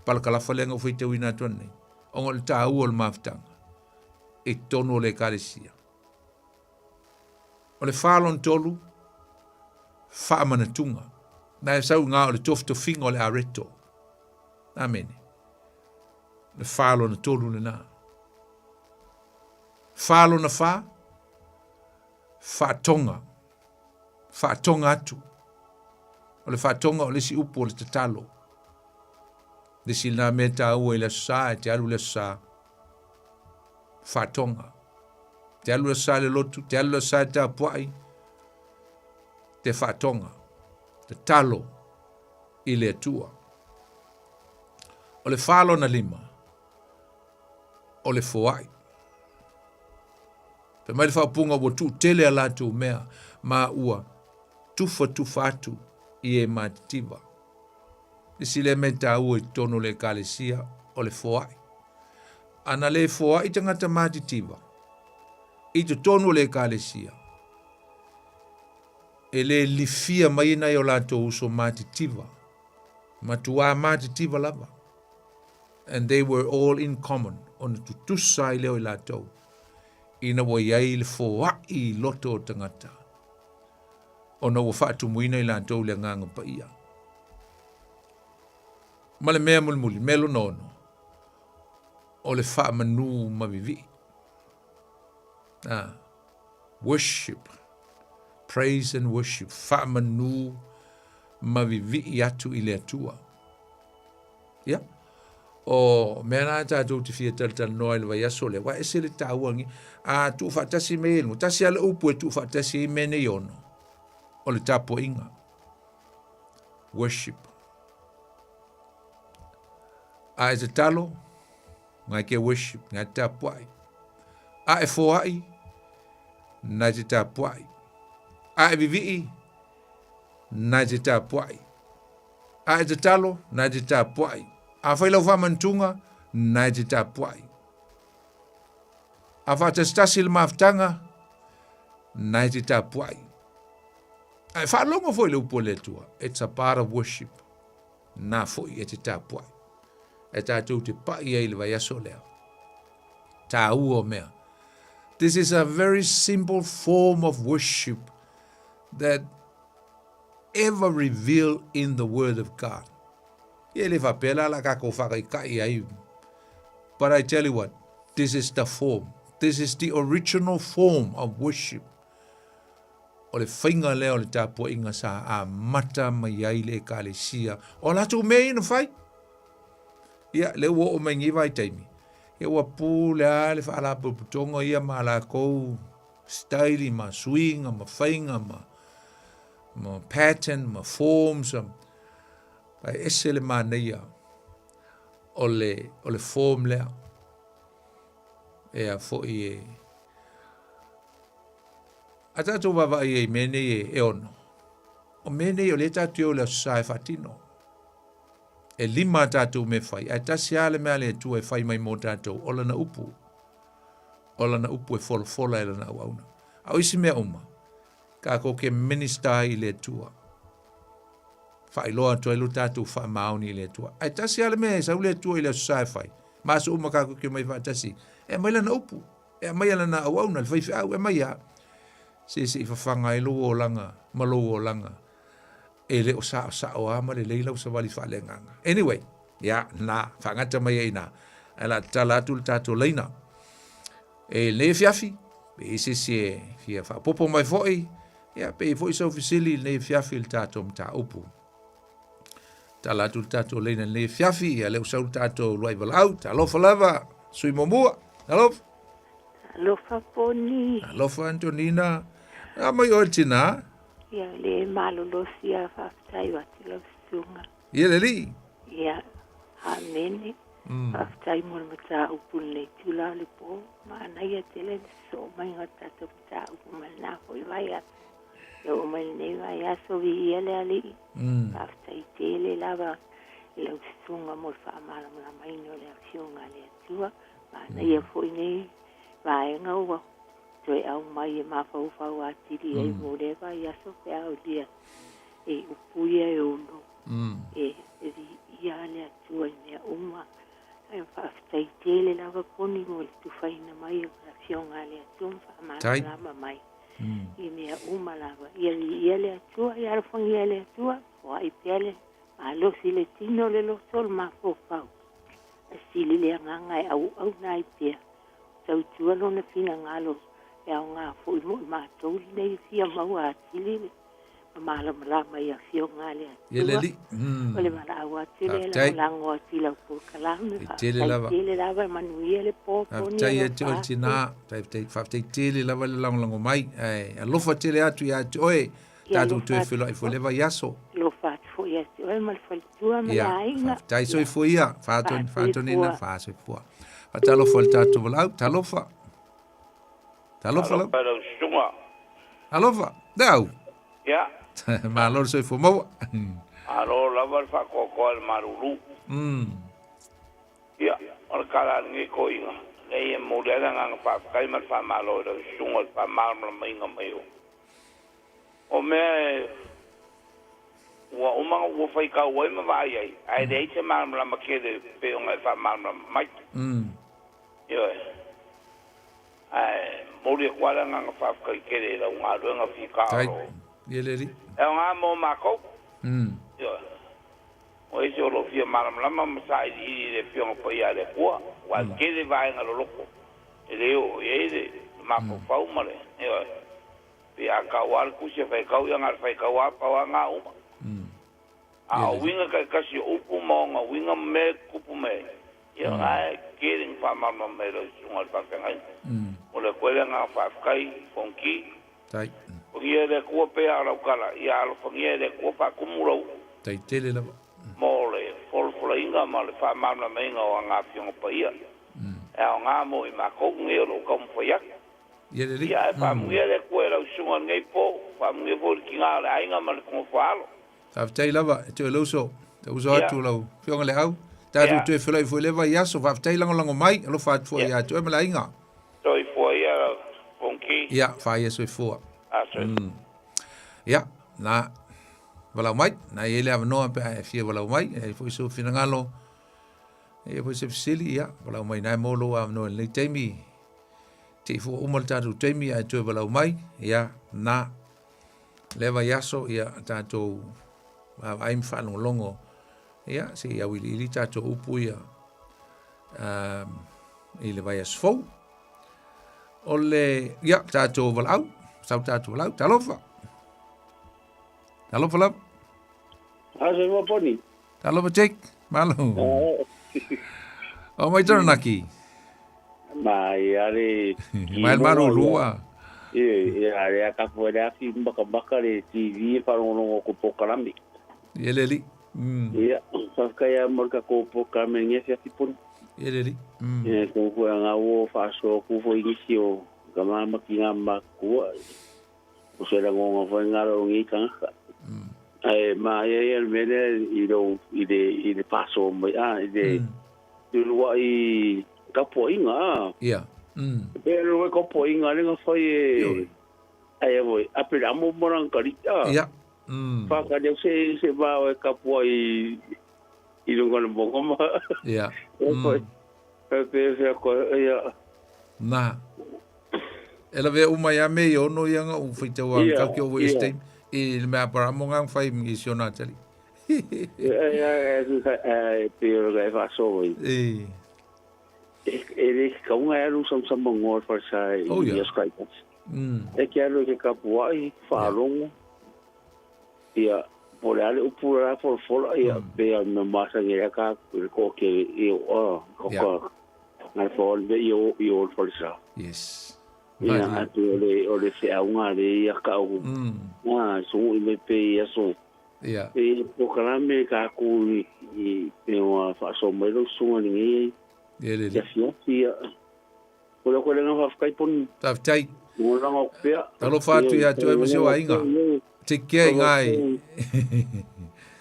palakalafa lea na ou faitauina atu nei. Ona o le taua o le mafutaga i totonu o le ekalesia. O le 4.3, faamanatuga. Na e sau ngā o le tofitofiga o le areto. Amene. Le 4.3 lena. 4.4, faatoga. Faatoga atu. O le faatoga o le isi upu o le tatalo. Le isi lena mea taua i le aso Sa, e te alu i le aso Sa, faatoga. Te alu le aso Sa i le lotu, te alu le aso Sa i le tapuai, te faatoga. Tatalo i le Atua. O le 4.5, o le foai. Fai mai le faaupuga ua tuutele a latou mea, ma ua tufatufa atu i e matitiva. Isi lea mea taua i totonu o le ekalesia o le foai. Ana le foai tagata matitiva i totonu o le ekalesia, e le lifia mai nai o latou uso matitiva, matuā matitiva lava. And they were all in common, ona tutusa ai lea o i latou, ina ua i ai le foai i loto o tagata, ona ua faatumuina i latou le Agaga Paia. Ma le mea mulimuli, mea lona ono, o le faamanu ma vivii. Ah, worship, praise and worship, faamanu ma vivii atu i le Atua. Ia, o mea na tatou te fia talatalanoa i le vaiaso lea, ua ese le taua ngi, a tuufaatasi mea i luga, tasi lava le upu e tuufaatasi ai mea nei ono, o le tapuaiga. Worship. A e tatalo, ngai ke worship, ngai te tapuai. A e foai, nai te tapuai. A e vivii, nai te tapuai. A e tatalo, na te tapuai. A whai lau whamantunga, na te tapuai. A whaatasitasi le mafutanga, na te tapuai. A e whaalongo foi le upu o le Atua, it's a part of worship. Nā foi e te tapuai. E tātou te pai ai le vaiaso lea. Tāua o mea. This is a very simple form of worship that ever revealed in the Word of God. Ia le faapea la la kākou whakaikai ai. But I tell you what, this is the form. This is the original form of worship. O le whainga lea o le tapuaiga sa amata mai ai le ekalesia. O latou mea ia na whai. Ia, le ua o mai ngi vai taimi. Ia ua pū le a le whaalapotopotoga ia ma lakou staili ma suiga ma faiga ma ma pattern ma forms ae ese le manaia o le o le form lea e a foi e a tatou vaavaai ai i mea nei e, e ono o mea nei o lea tatou te o i le aso sa e faatino e lima a tatou mea fai ae tasi lava le mea a le Atua e fai mai mo tatou o lana upu o lana upu e folafola e lana auauna. A o isi mea uma, kākou ke minister ai i le Atua. Faailoa atu ai lo tātou faamaoni i le Atua. Ae tasi lava le mea e sau le Atua i le aso sa e fai. Ma aso uma kākou ke mai faatasi. E aumai lana upu. E aumai lana auauna, le faifeau, e aumai a. Se se i fafaga ai lou olaga ma lou olaga. E le o saosao lava ma lelei lau savali faaleagaga. Anyway, ia, na, faagata mai ai ina. Ae la tatala atu le tatou laina. E lenei afiafi, pe i ai se isi e fia faaopoopo mai foi, ia, pe i ai foi sau fesili i lenei afiafi i le tatou mataupu. Tala atu le tatou laina i lenei afiafi, ia lea ua sau le tatou luai valaau. Talofa lava, sui muamua. Talofa. Talofa Poni. Talofa Antonina. A mai oe le tinā. Ia le malolosi a faafetai atu lau susuga. Ia le alii. Ia, amene. Faafetai mo le mataupu i lenei itula o le po. Manaia tele le sosoo maiga o le tatou mataupu ma lena foi vaiaso. E oo mai lenei vaiaso, viia le Alii. Faafetai tele lava i lau susuga mo le faamalamalamaina o le Afioga a le Atua. Manaia foi nei vaega ua toe aumai e mafaufau atili ai mo lea vaiaso pe a aulia i upu ia e ono e viia le Atua i mea uma. Ae faafetai tele lava Poni mo le tufaina mai o le Afioga a le Atua ma faamalamalama mai i mea uma lava. Ia viia le Atua, ia alofagia e le Atua, foai pea le malosi i le tino, le loto, le mafaufau. Ae sili le agaga e auauna ai pea, tautua lona finagalo e aoga foi mo i matou lenei fia maua atili le malamalama i Afioga a le Atua. O le valaau atu lea e lagolago atu i lau polokalame. Faafetai tele lava, e manuia le po. Faafetai ia te oe le tina, faafetai tele lava le lagolago mai, ae alofa tele atu ia te oe, tatou toe feiloai foi le vaiaso. Alofa atu foi ia te oe ma le faletua ma le aiga. Faafetai soifua ia, faatonina, faasoifua. Faatalofa i le tatou valaau, talofa. Talofa lau. Talofa lau susuga. Alofa, le au. Ia. Malo le soifua maua. Malo lava le faatoatoa i le malulu. Ia, o le tala a lenei toeaina, leai e momoli ai le agaga faafetai ma le faamalo i lau susuga i le faamalamalamaina mai o o mea e ua uma ona ua faitau ai ma vaai ai, ae leai se malamalama tele e pei ona e faamalamalama mai. Ioe. Ae momoli atu lava le agaga faafetai tele i lau galuega fita o lo o e aoga mo matou. Ioe. O isi o lo o fia malamalama ma sailiili i le Afioga Paia a le Atua, aua e tele vaega loloto e le oo i ai le mafaufau ma le, ioe, pei a tau lava le tusi e faitau, ia na o le faitau lava pau lava na uma. A o uiga taitasi o upu ma ona uiga ma mea e tutupu mai ai, ia o lena e tele ina faamalamalama mai e lau susuga i le faafeagaiga. Momoli atu ai le agaga faafetai, Fonoti. Alofagia e le Atua pei a o lau tala, ia alofagia e le Atua faatumu lau Tai tele lava. Mo le folafolaina ma le faamalamalamaina o ana Afioga Paia, e aoga mo i matou nei o lo o taumafai atu. Ia lelei. Ia ae faamanuia le Atua i lau susuga i lenei po, faamanuia foi i le tina o le aiga ma le nofo-a-alo. Faafetai lava e toe lauso, te uso atu lau Afioga i le Au. Tatou toe feiloai foi i lea vaiaso. Faafetai lagolago mai, alofa atu foi ia te oe ma le aiga. Soifua ia Fonoti. Ia, faia soifua. A soifua. Ia, na valaau mai, na i ai le avanoa pe a e fia valaau mai, e ai foi sou finagalo, e ai foi se fesili, ia, valaau mai na e mo lou avanoa i lenei taimi. Te i fua uma le tatou taimi ae toe valaau mai, ia, na lea vaiaso, ia, tatou vaavaai ma faalogologo, ia, se i auiliili tatou upu ia i le vaiaso fou. O le, ia, tatou valaau, sau tatou valaau, talofa. Talofa lava. A se ua poni. Talofa Jake, malo. O mai Taranaki. Mai ale Mai marurua. E e ale a ka fo le afi maka maka le TV e whalongolongo ko pokalame. Ia le li. Ia, whawhkai a morka ko pokalame nge fi afi poni. Ia le li. E ko ko nga o whaso ku fo ingisi o ka mama ki ngā makua. O se rangonga foi ngā rau ngi kangaka. Ai ma ia ia le mele i lo i le i le paso mai a i le lua i kapoinga a. Ia. Pe lo e kapoinga le nga fai e ai e voi a pe amo morang kari a. Ia. Fa ka de se se va o kapoa i i lunga le bongo ma. Ia. Pe pe ko ia. Na. E lawe uma ia me i ono ia nga u whitau a kau ki o wei steam i le mea para mo ngang whai i si ona tali. E ia e pe o ga e whaso i. E. E le kaunga e alu sam sam ngor fa sa i ia skai. E ke alu ke kapua i whalongo. Ia po le ale upu ra fo fo ia pe a me masa nge ka ko ke i o ko ka ngai fo le i o i o fo sa. Yes. Ia atu o le feauga le ia kau. Ah so i me pe ia so. Ia. E polokalame ka ku i pe o faasoa mai lau susuga lenei Ia le ia fiafi ia. O le koe lenga faafetai poni. Faafetai. Lagolago atu pea. Talofa atu ia te oe ma si ou aiga. Take care i ngai.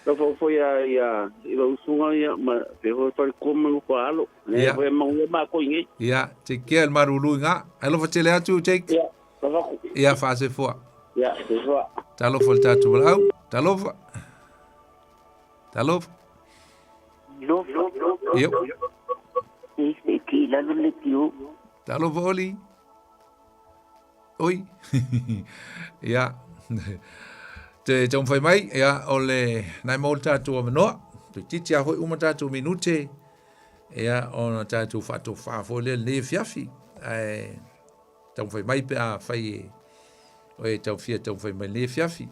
Alofa foi ia ia i lau usuga ia ma pe foi faletua ma nofo alo. Ia. Le foi manuia matou i nei. Ia, take care le malulu i ngā. Alofa tele atu, Jake. Ia, alofa atu. Ia, faasefoa. Ia, sefoa. Talofa le tatou valaau. Talofa. Talofa. Lofa. Io. E se ki lalo le tio. Talofa Oli. Oi. Ia. Te taumafai mai, ia, o le nai mau le tatou avanoa. Toeitiiti lava foi uma tatou minute, ia, ona tatou faatofā foi lea lenei afiafi. Ae taumafai mai pe a fai e oe e tau fia taumafai mai lenei afiafi.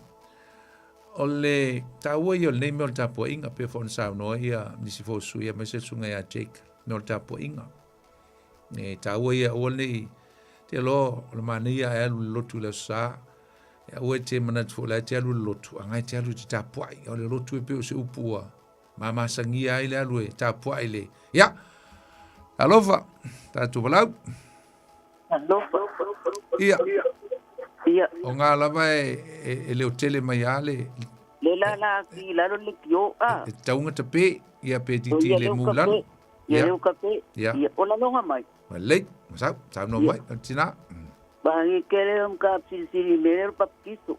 O le taua ia o lenei mea o le tapuaiga, pei foi ona saunoa ia nisi foi o sui aemaise le susuga ia Jake, mea o le tapuaiga. E taua ia aua nei te loa o le manaia ae alu i le lotu i le aso Sa. E aua e te manatu foi o la e te alu i le lotu, a e te alu i te tapuai. O le lotu e pei o se upu ua mamasagia ai le alu e tapuai le. Ia, alofa, tatou valaau. Alofa. Ia. Ia. O ngā lava e, e, e leo tele mai a le... Le la la ki lalo le kio a. E taunga tape, ia pe titi Ia le leu mu kape. lalo. Ia Ia. leu kape. Ia. Ia ola longa mai. Ma lei, ma sau, sau no Ia. mai, o tina. Ba ngi kele om ka silisili mere baptiso.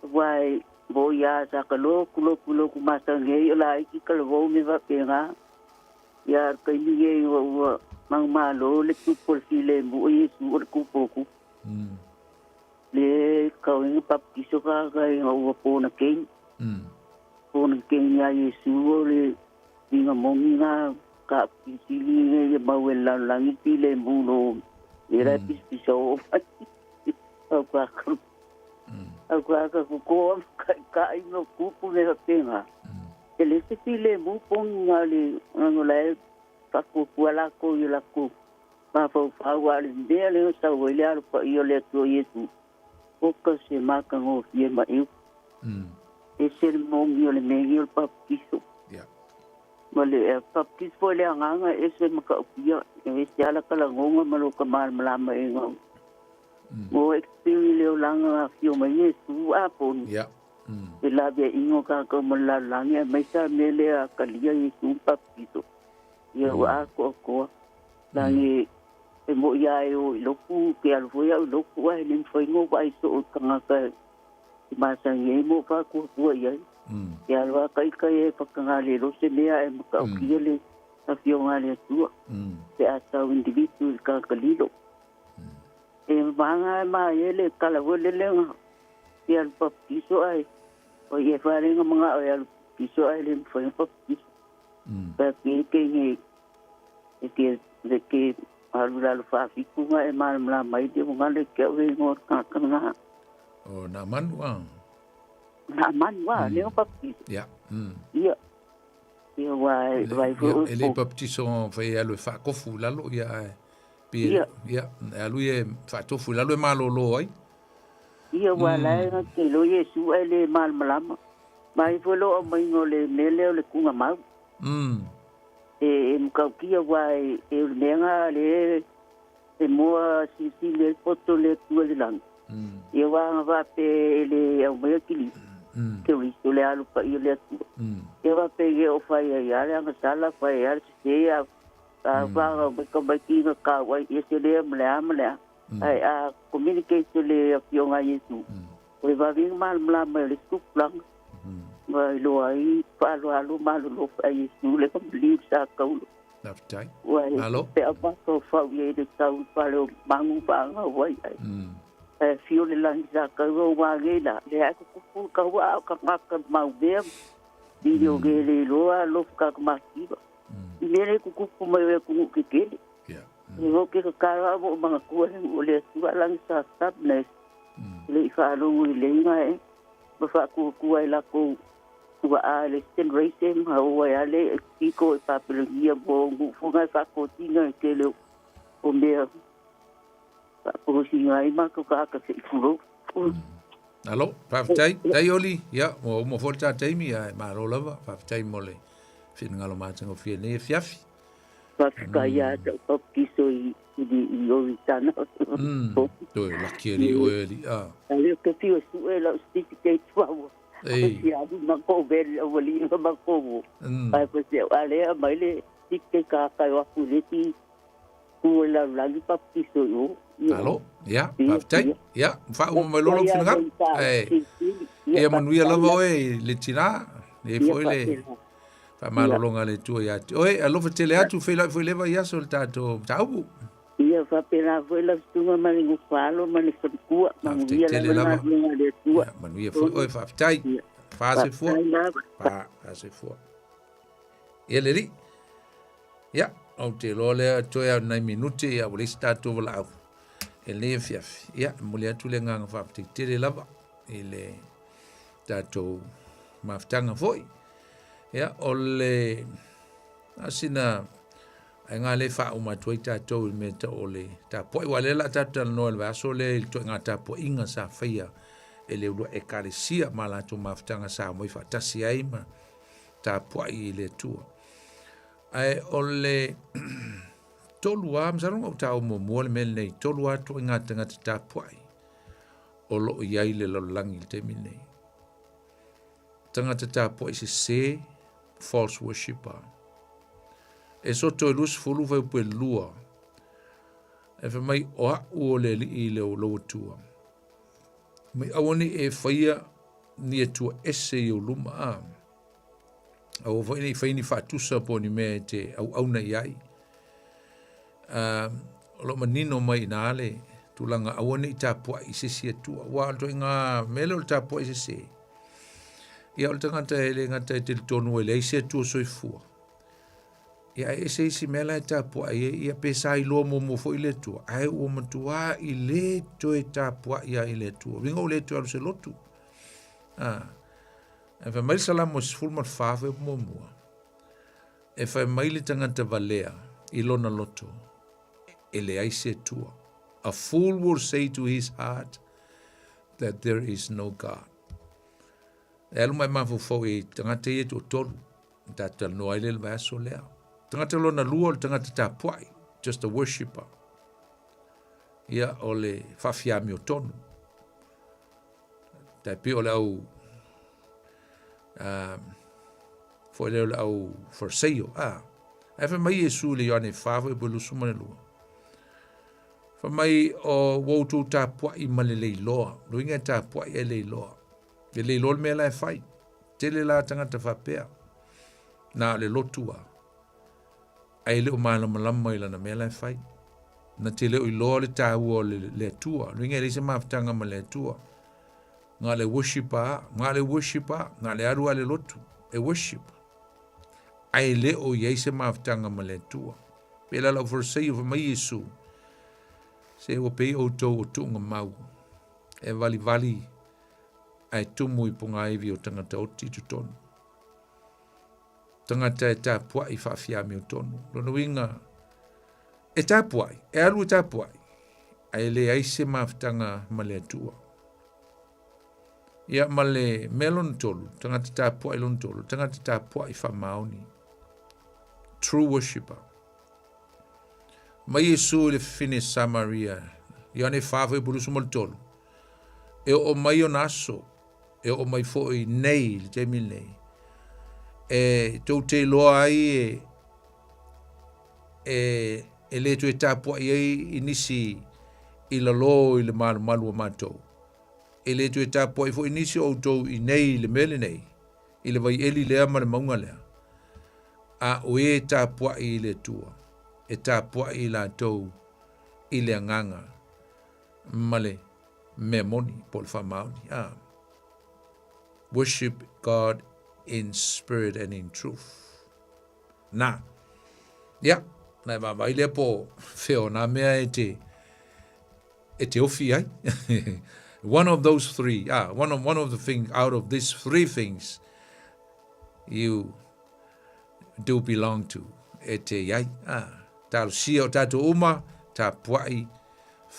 Wai bo ia sa ka lo ku lo ku lo ku masa nge o la ki ka lo me va pe nga. Ia ka ni nge ua ua mang ma lo le ku por si le mu i su o ku po ku. Le ka ngi baptiso ka ka i ua po na ke. Po na ke ia Yesu o le inga mongi nga ka sili nge ia mau e la langi ti le mu lo. E ra pis pis o. Au ka ka. Au ka ka ku ko ka ka i no ku ku me pe nga. E le se ti le mu pong nga le ngo la e fa ku ku ala ko i la ku. Ma fa fa wa le be le o sa o le alu pa i o le tu Yesu. O ka se ma ka ngo fie ma i. E se le mongi o le mengi o le baptiso. Ia. Ma le e baptiso foi le anganga e se ma ka upia. E se ala ka la ngonga ma lo ka mal malama e ngo. Mo experience le olanga a fio ma Yesu a pon. Ia. E la bia ingo ka ka mo la langi a mai sa mele a kalia Yesu baptiso. Ia wa a ko ko. Langi e mo ia e o i loku ke alu foi au loku ai lim foi ngo vai so o kanga ka i masa nge mo fa ku ku ia. Ke alu a kai kai e pakanga le lo se mea e maka o kia le a fio ngā le atua. Pe a tau individu i ka kalilo. E manga e ma e le kala wele le nga. Ke alu baptiso ai. O i e wharenga mga o e alu baptiso ai le mwhai baptiso. Pa ke ke nge e ke le ke alu lalu whaafiku nga e maramala mai te mga le kia ue ngō ka ngā. O nā manu a. Nā manu a, leo baptiso. Ia. Ia. Ia wai wai Ia, e le baptiso fai alu e whaakofu lalo ia e. Pi Ia. ia, e alu e whaatofu lalo e malolo ai. Ia wa lai nga ke lo Yesu ai le malamalama. Mai foi lo mai ngo le mele o le kunga mau. E mkau kia wa e le menga le e moa sisi le poto le tua le lang. Ia wa nga va pe le au mai kili. Ke risto le alu pa ia le atua. Ia wa pe ge o fai ai ale anga sala fai ale se ia a wa nga mai ka mai ki nga ka wai ia se le mle a mle a. Ai a communicate le afioga Yesu. O le vaving mal mla mai le skuplang. Mai lo ai pa lo alu malu lo fa Yesu le ka sa kaulo. Laftai. Wai Alo. pe a pa ko fa ye le tau pa lo mangu pa nga wai ai. E fio le langi sa kau wa ge la le a ku ku ka wa ka ka ka mau be. Video ge le lo a lo ka ka ma ki ba. Le ku ku ku mai we ku ke ke. Ia. E o ke ka ka mo mga ku o le tu lang sa sap ne. Le i fa lo le inga e. Ma fa ku ku ai la ku ua a le sten race ma o ai ale i ko e pa pele ia bo ngu fu ngai fa ko tinga ke le o mea Toosina ai matou tagata se i tulou. Alo, faafetai, tai oli, ia, ua uma foi le ta taimi, ae malo lava, faafetai mo le finagalo matagofie nei afiafi. Faafetai ia te au papatiso i i i Oritana. Toe laki ali oe ali a. A lea ke fiu e sue lau certificate maua. Ei. Si alu ma ko vele au ali ma ko mo. Ai ko se a lea mai le certificate ka kai o aku le ti ku e lalulagi papatiso i o. Alo, ia, faafetai. Ia, faauma mai loa lou finagalo. Ae, ia manuia lava oe i le tina, e foi le faamalologa a le Atua ia te oe. Alofa tele atu, feiloai foi leva i aso le tatou mataupu. Ia faapena foi lau susuga ma le nofo-alo ma le faletua. Manuia lava le galuega a le Atua. Ia, manuia foi oe, faafetai. Faasefua. Faasefua. Ia le alii. Ia, ou te iloa lea toe au nai minute ia ua leai se tatou valaau e lenei afiafi. Ia, e momoli atu le agaga faafetai tele lava i le tatou mafutaga foi. Ia, o le asina aiga le faauma atu ai tatou i le mea tau o le tapuai. Aua o lea o le a tatou talanoa i le vaiaso lea i le ituaiga tapuaiga sa faia e le uluai Ekalesia ma latou mafutaga sa omai faatasi ai ma tapuai i le Atua. Ae o le tolu lava, masalo na ou taua muamua le mea lenei, tolu lava ituaiga tagata tapuai o lo o i ai i le lalolagi i le taimi lenei. Tagata tapuai sese, false worshipper. E soto e 20 fuaiupu e 2, e fai mai o a'u o le Alii i le lou Atua. Mai aua ne i e faia ni atua ese i ou luma, a. Aua foi ne i fai ni faatusa po o ni mea e te auauna i ai. O lo o manino mai i ina le tulaga aua ne i tapuai i se isi atua. Aua o le ituaiga mea lea o le tapuai sese, ia o le tagata e le gata e talitonu e leai se Atua soifua, ia ae ese isi mea la e tapuai ai, ia pe sa iloa muamua foi le Atua, ae ua matuai le toe tapuai lava i le Atua. Uiga ua le toe alu se lotu. Ae fai mai le Salamo 14 fuaiupu muamua, e fai mai le tagata valea i lona loto, e leai se Atua. A fool will say to his heart that there is no God. E alu mai mafaufau i tagata ia e toatolu, na tatou talanoa ai lea i le vaiaso lea. Tagata lona lua o le tagata tapuai, just a worshipper. Ia, o le faafiamiotonu. Tai pei o le au foi lea o le au Fariseio. Ah, ae fai mai Iesu i le Ioane 4 fuaiupu 22. Fai mai o ua outou tapuai ma le leiloa. Loiga e tapuai e leiloa. E leiloa le mea la e fai. Tele la tagata faapea. Na o le lotu a. Ae le o malamalama i lana mea la e fai. Na te le o iloa le taua o le, le Atua. Luiga e leai se mafutaga ma le Atua. Nga le worship a, nga le worship a, nga le alu a le lotu, e worship. Ae le o i ai se mafutaga ma le Atua. Pēlā lau Farisai o fai mai Iesu, se ua pei outou o tuuga mau, e valivali ae tumu i pogāivi o tagata oti i totonu. Tagata e tapuai faafiamiotonu. Lona uiga, e tapuai, e alu e tapuai, ae leai se mafutaga ma le Atua. Ia ma le mea lona tolu, tagata tapuai lona tolu, tagata tapuai faamaoni. True worshipper. Mai Iesu i le fafine Samaria, Ioane 4 fuaiupu 23, e oo mai ona aso, e oo mai foi nei i le taimi lenei, e tou te iloa ai e, e, e le toe tapuai ai i nisi i lalo i le malumalu o matou. E le toe tapuai foi nisi o outou i nei i le mea lenei, i le vaieli lea ma le mauga lea, a o e tapuai i le Atua, e tapuai i latou i le agaga ma le mea moni po o le faamaoni. A. Worship God in spirit and in truth. Na. Ia, na e vaavaai lea po fea o nā mea e te, e te ofi ai. One of those three, ah, one of, one of the things, out of these three things, you do belong to, e te iai. Ah, talosia o tātou uma, tapuai,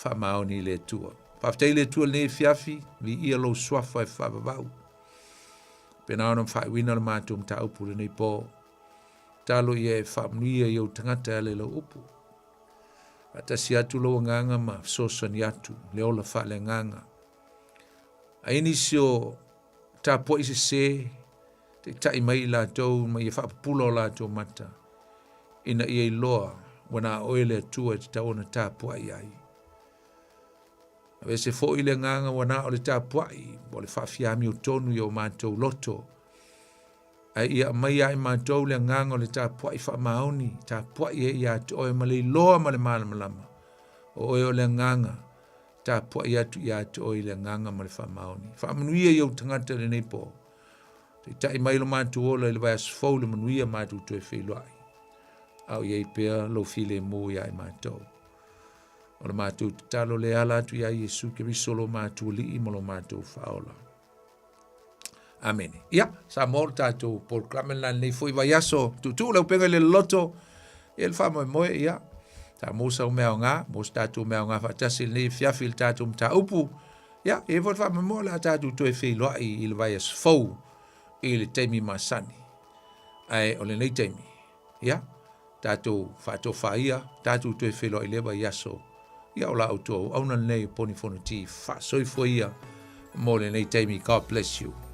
Faamaoni i le Atua. Faafetai i le Atua i lenei afiafi, viia lou suafa e faavavau. Pena ona faaiuina le matou mataupu i lenei po. Talo ia e faamanuia i ou tagata e ala i lau upu. Faatasi atu lou agaga ma fesoasoani atu le ola faaleagaga. Ai nisi o tapuai sese, taitai mai i latou ma ia faapupula o latou mata, ina ia iloa ua na oe le Atua e tatau ona tapuai ai. Aveese foi le agaga ua na o le tapuai, o le faafiamiotonu i o matou loto, Ae ia aumai ia i matou le agaga o le tapuai faamaoni, tapuai ai ia te oe ma le iloa ma le malamalama, o oe o le agaga, tapuai atu ia te oe i le agaga ma le faamaoni. Faamanuia i ou tagata i lenei po. Taitai mai lo matou ola i le vaiaso fou le manuia matou toe feiloai. A o i ai pea lou filemu ia i matou. O le matou tatalo le ala atu ia Iesu Keriso lo matou Alii ma lo matou Faaola. Amene. Ia, sa mo le tatou polokalame lena lenei foi vaiaso. Tuutuu le upega i le loloto, ia le faamoemoe, ia, sa mo sau mea aoga, mo se tatou mea aoga faatasi i lenei afiafi i le tatou mataupu. Ia, e i ai foi le faamoemoe o le a tatou toe feiloai i le vaiaso fou i le taimi masani. Ae o lenei taimi, ia, tatou faatofa ia, tatou toe feiloai i lea vaiaso, ia o la outou auauna lenei o Poni Fonoti, faasoifua ia mo lenei taimi. God bless you.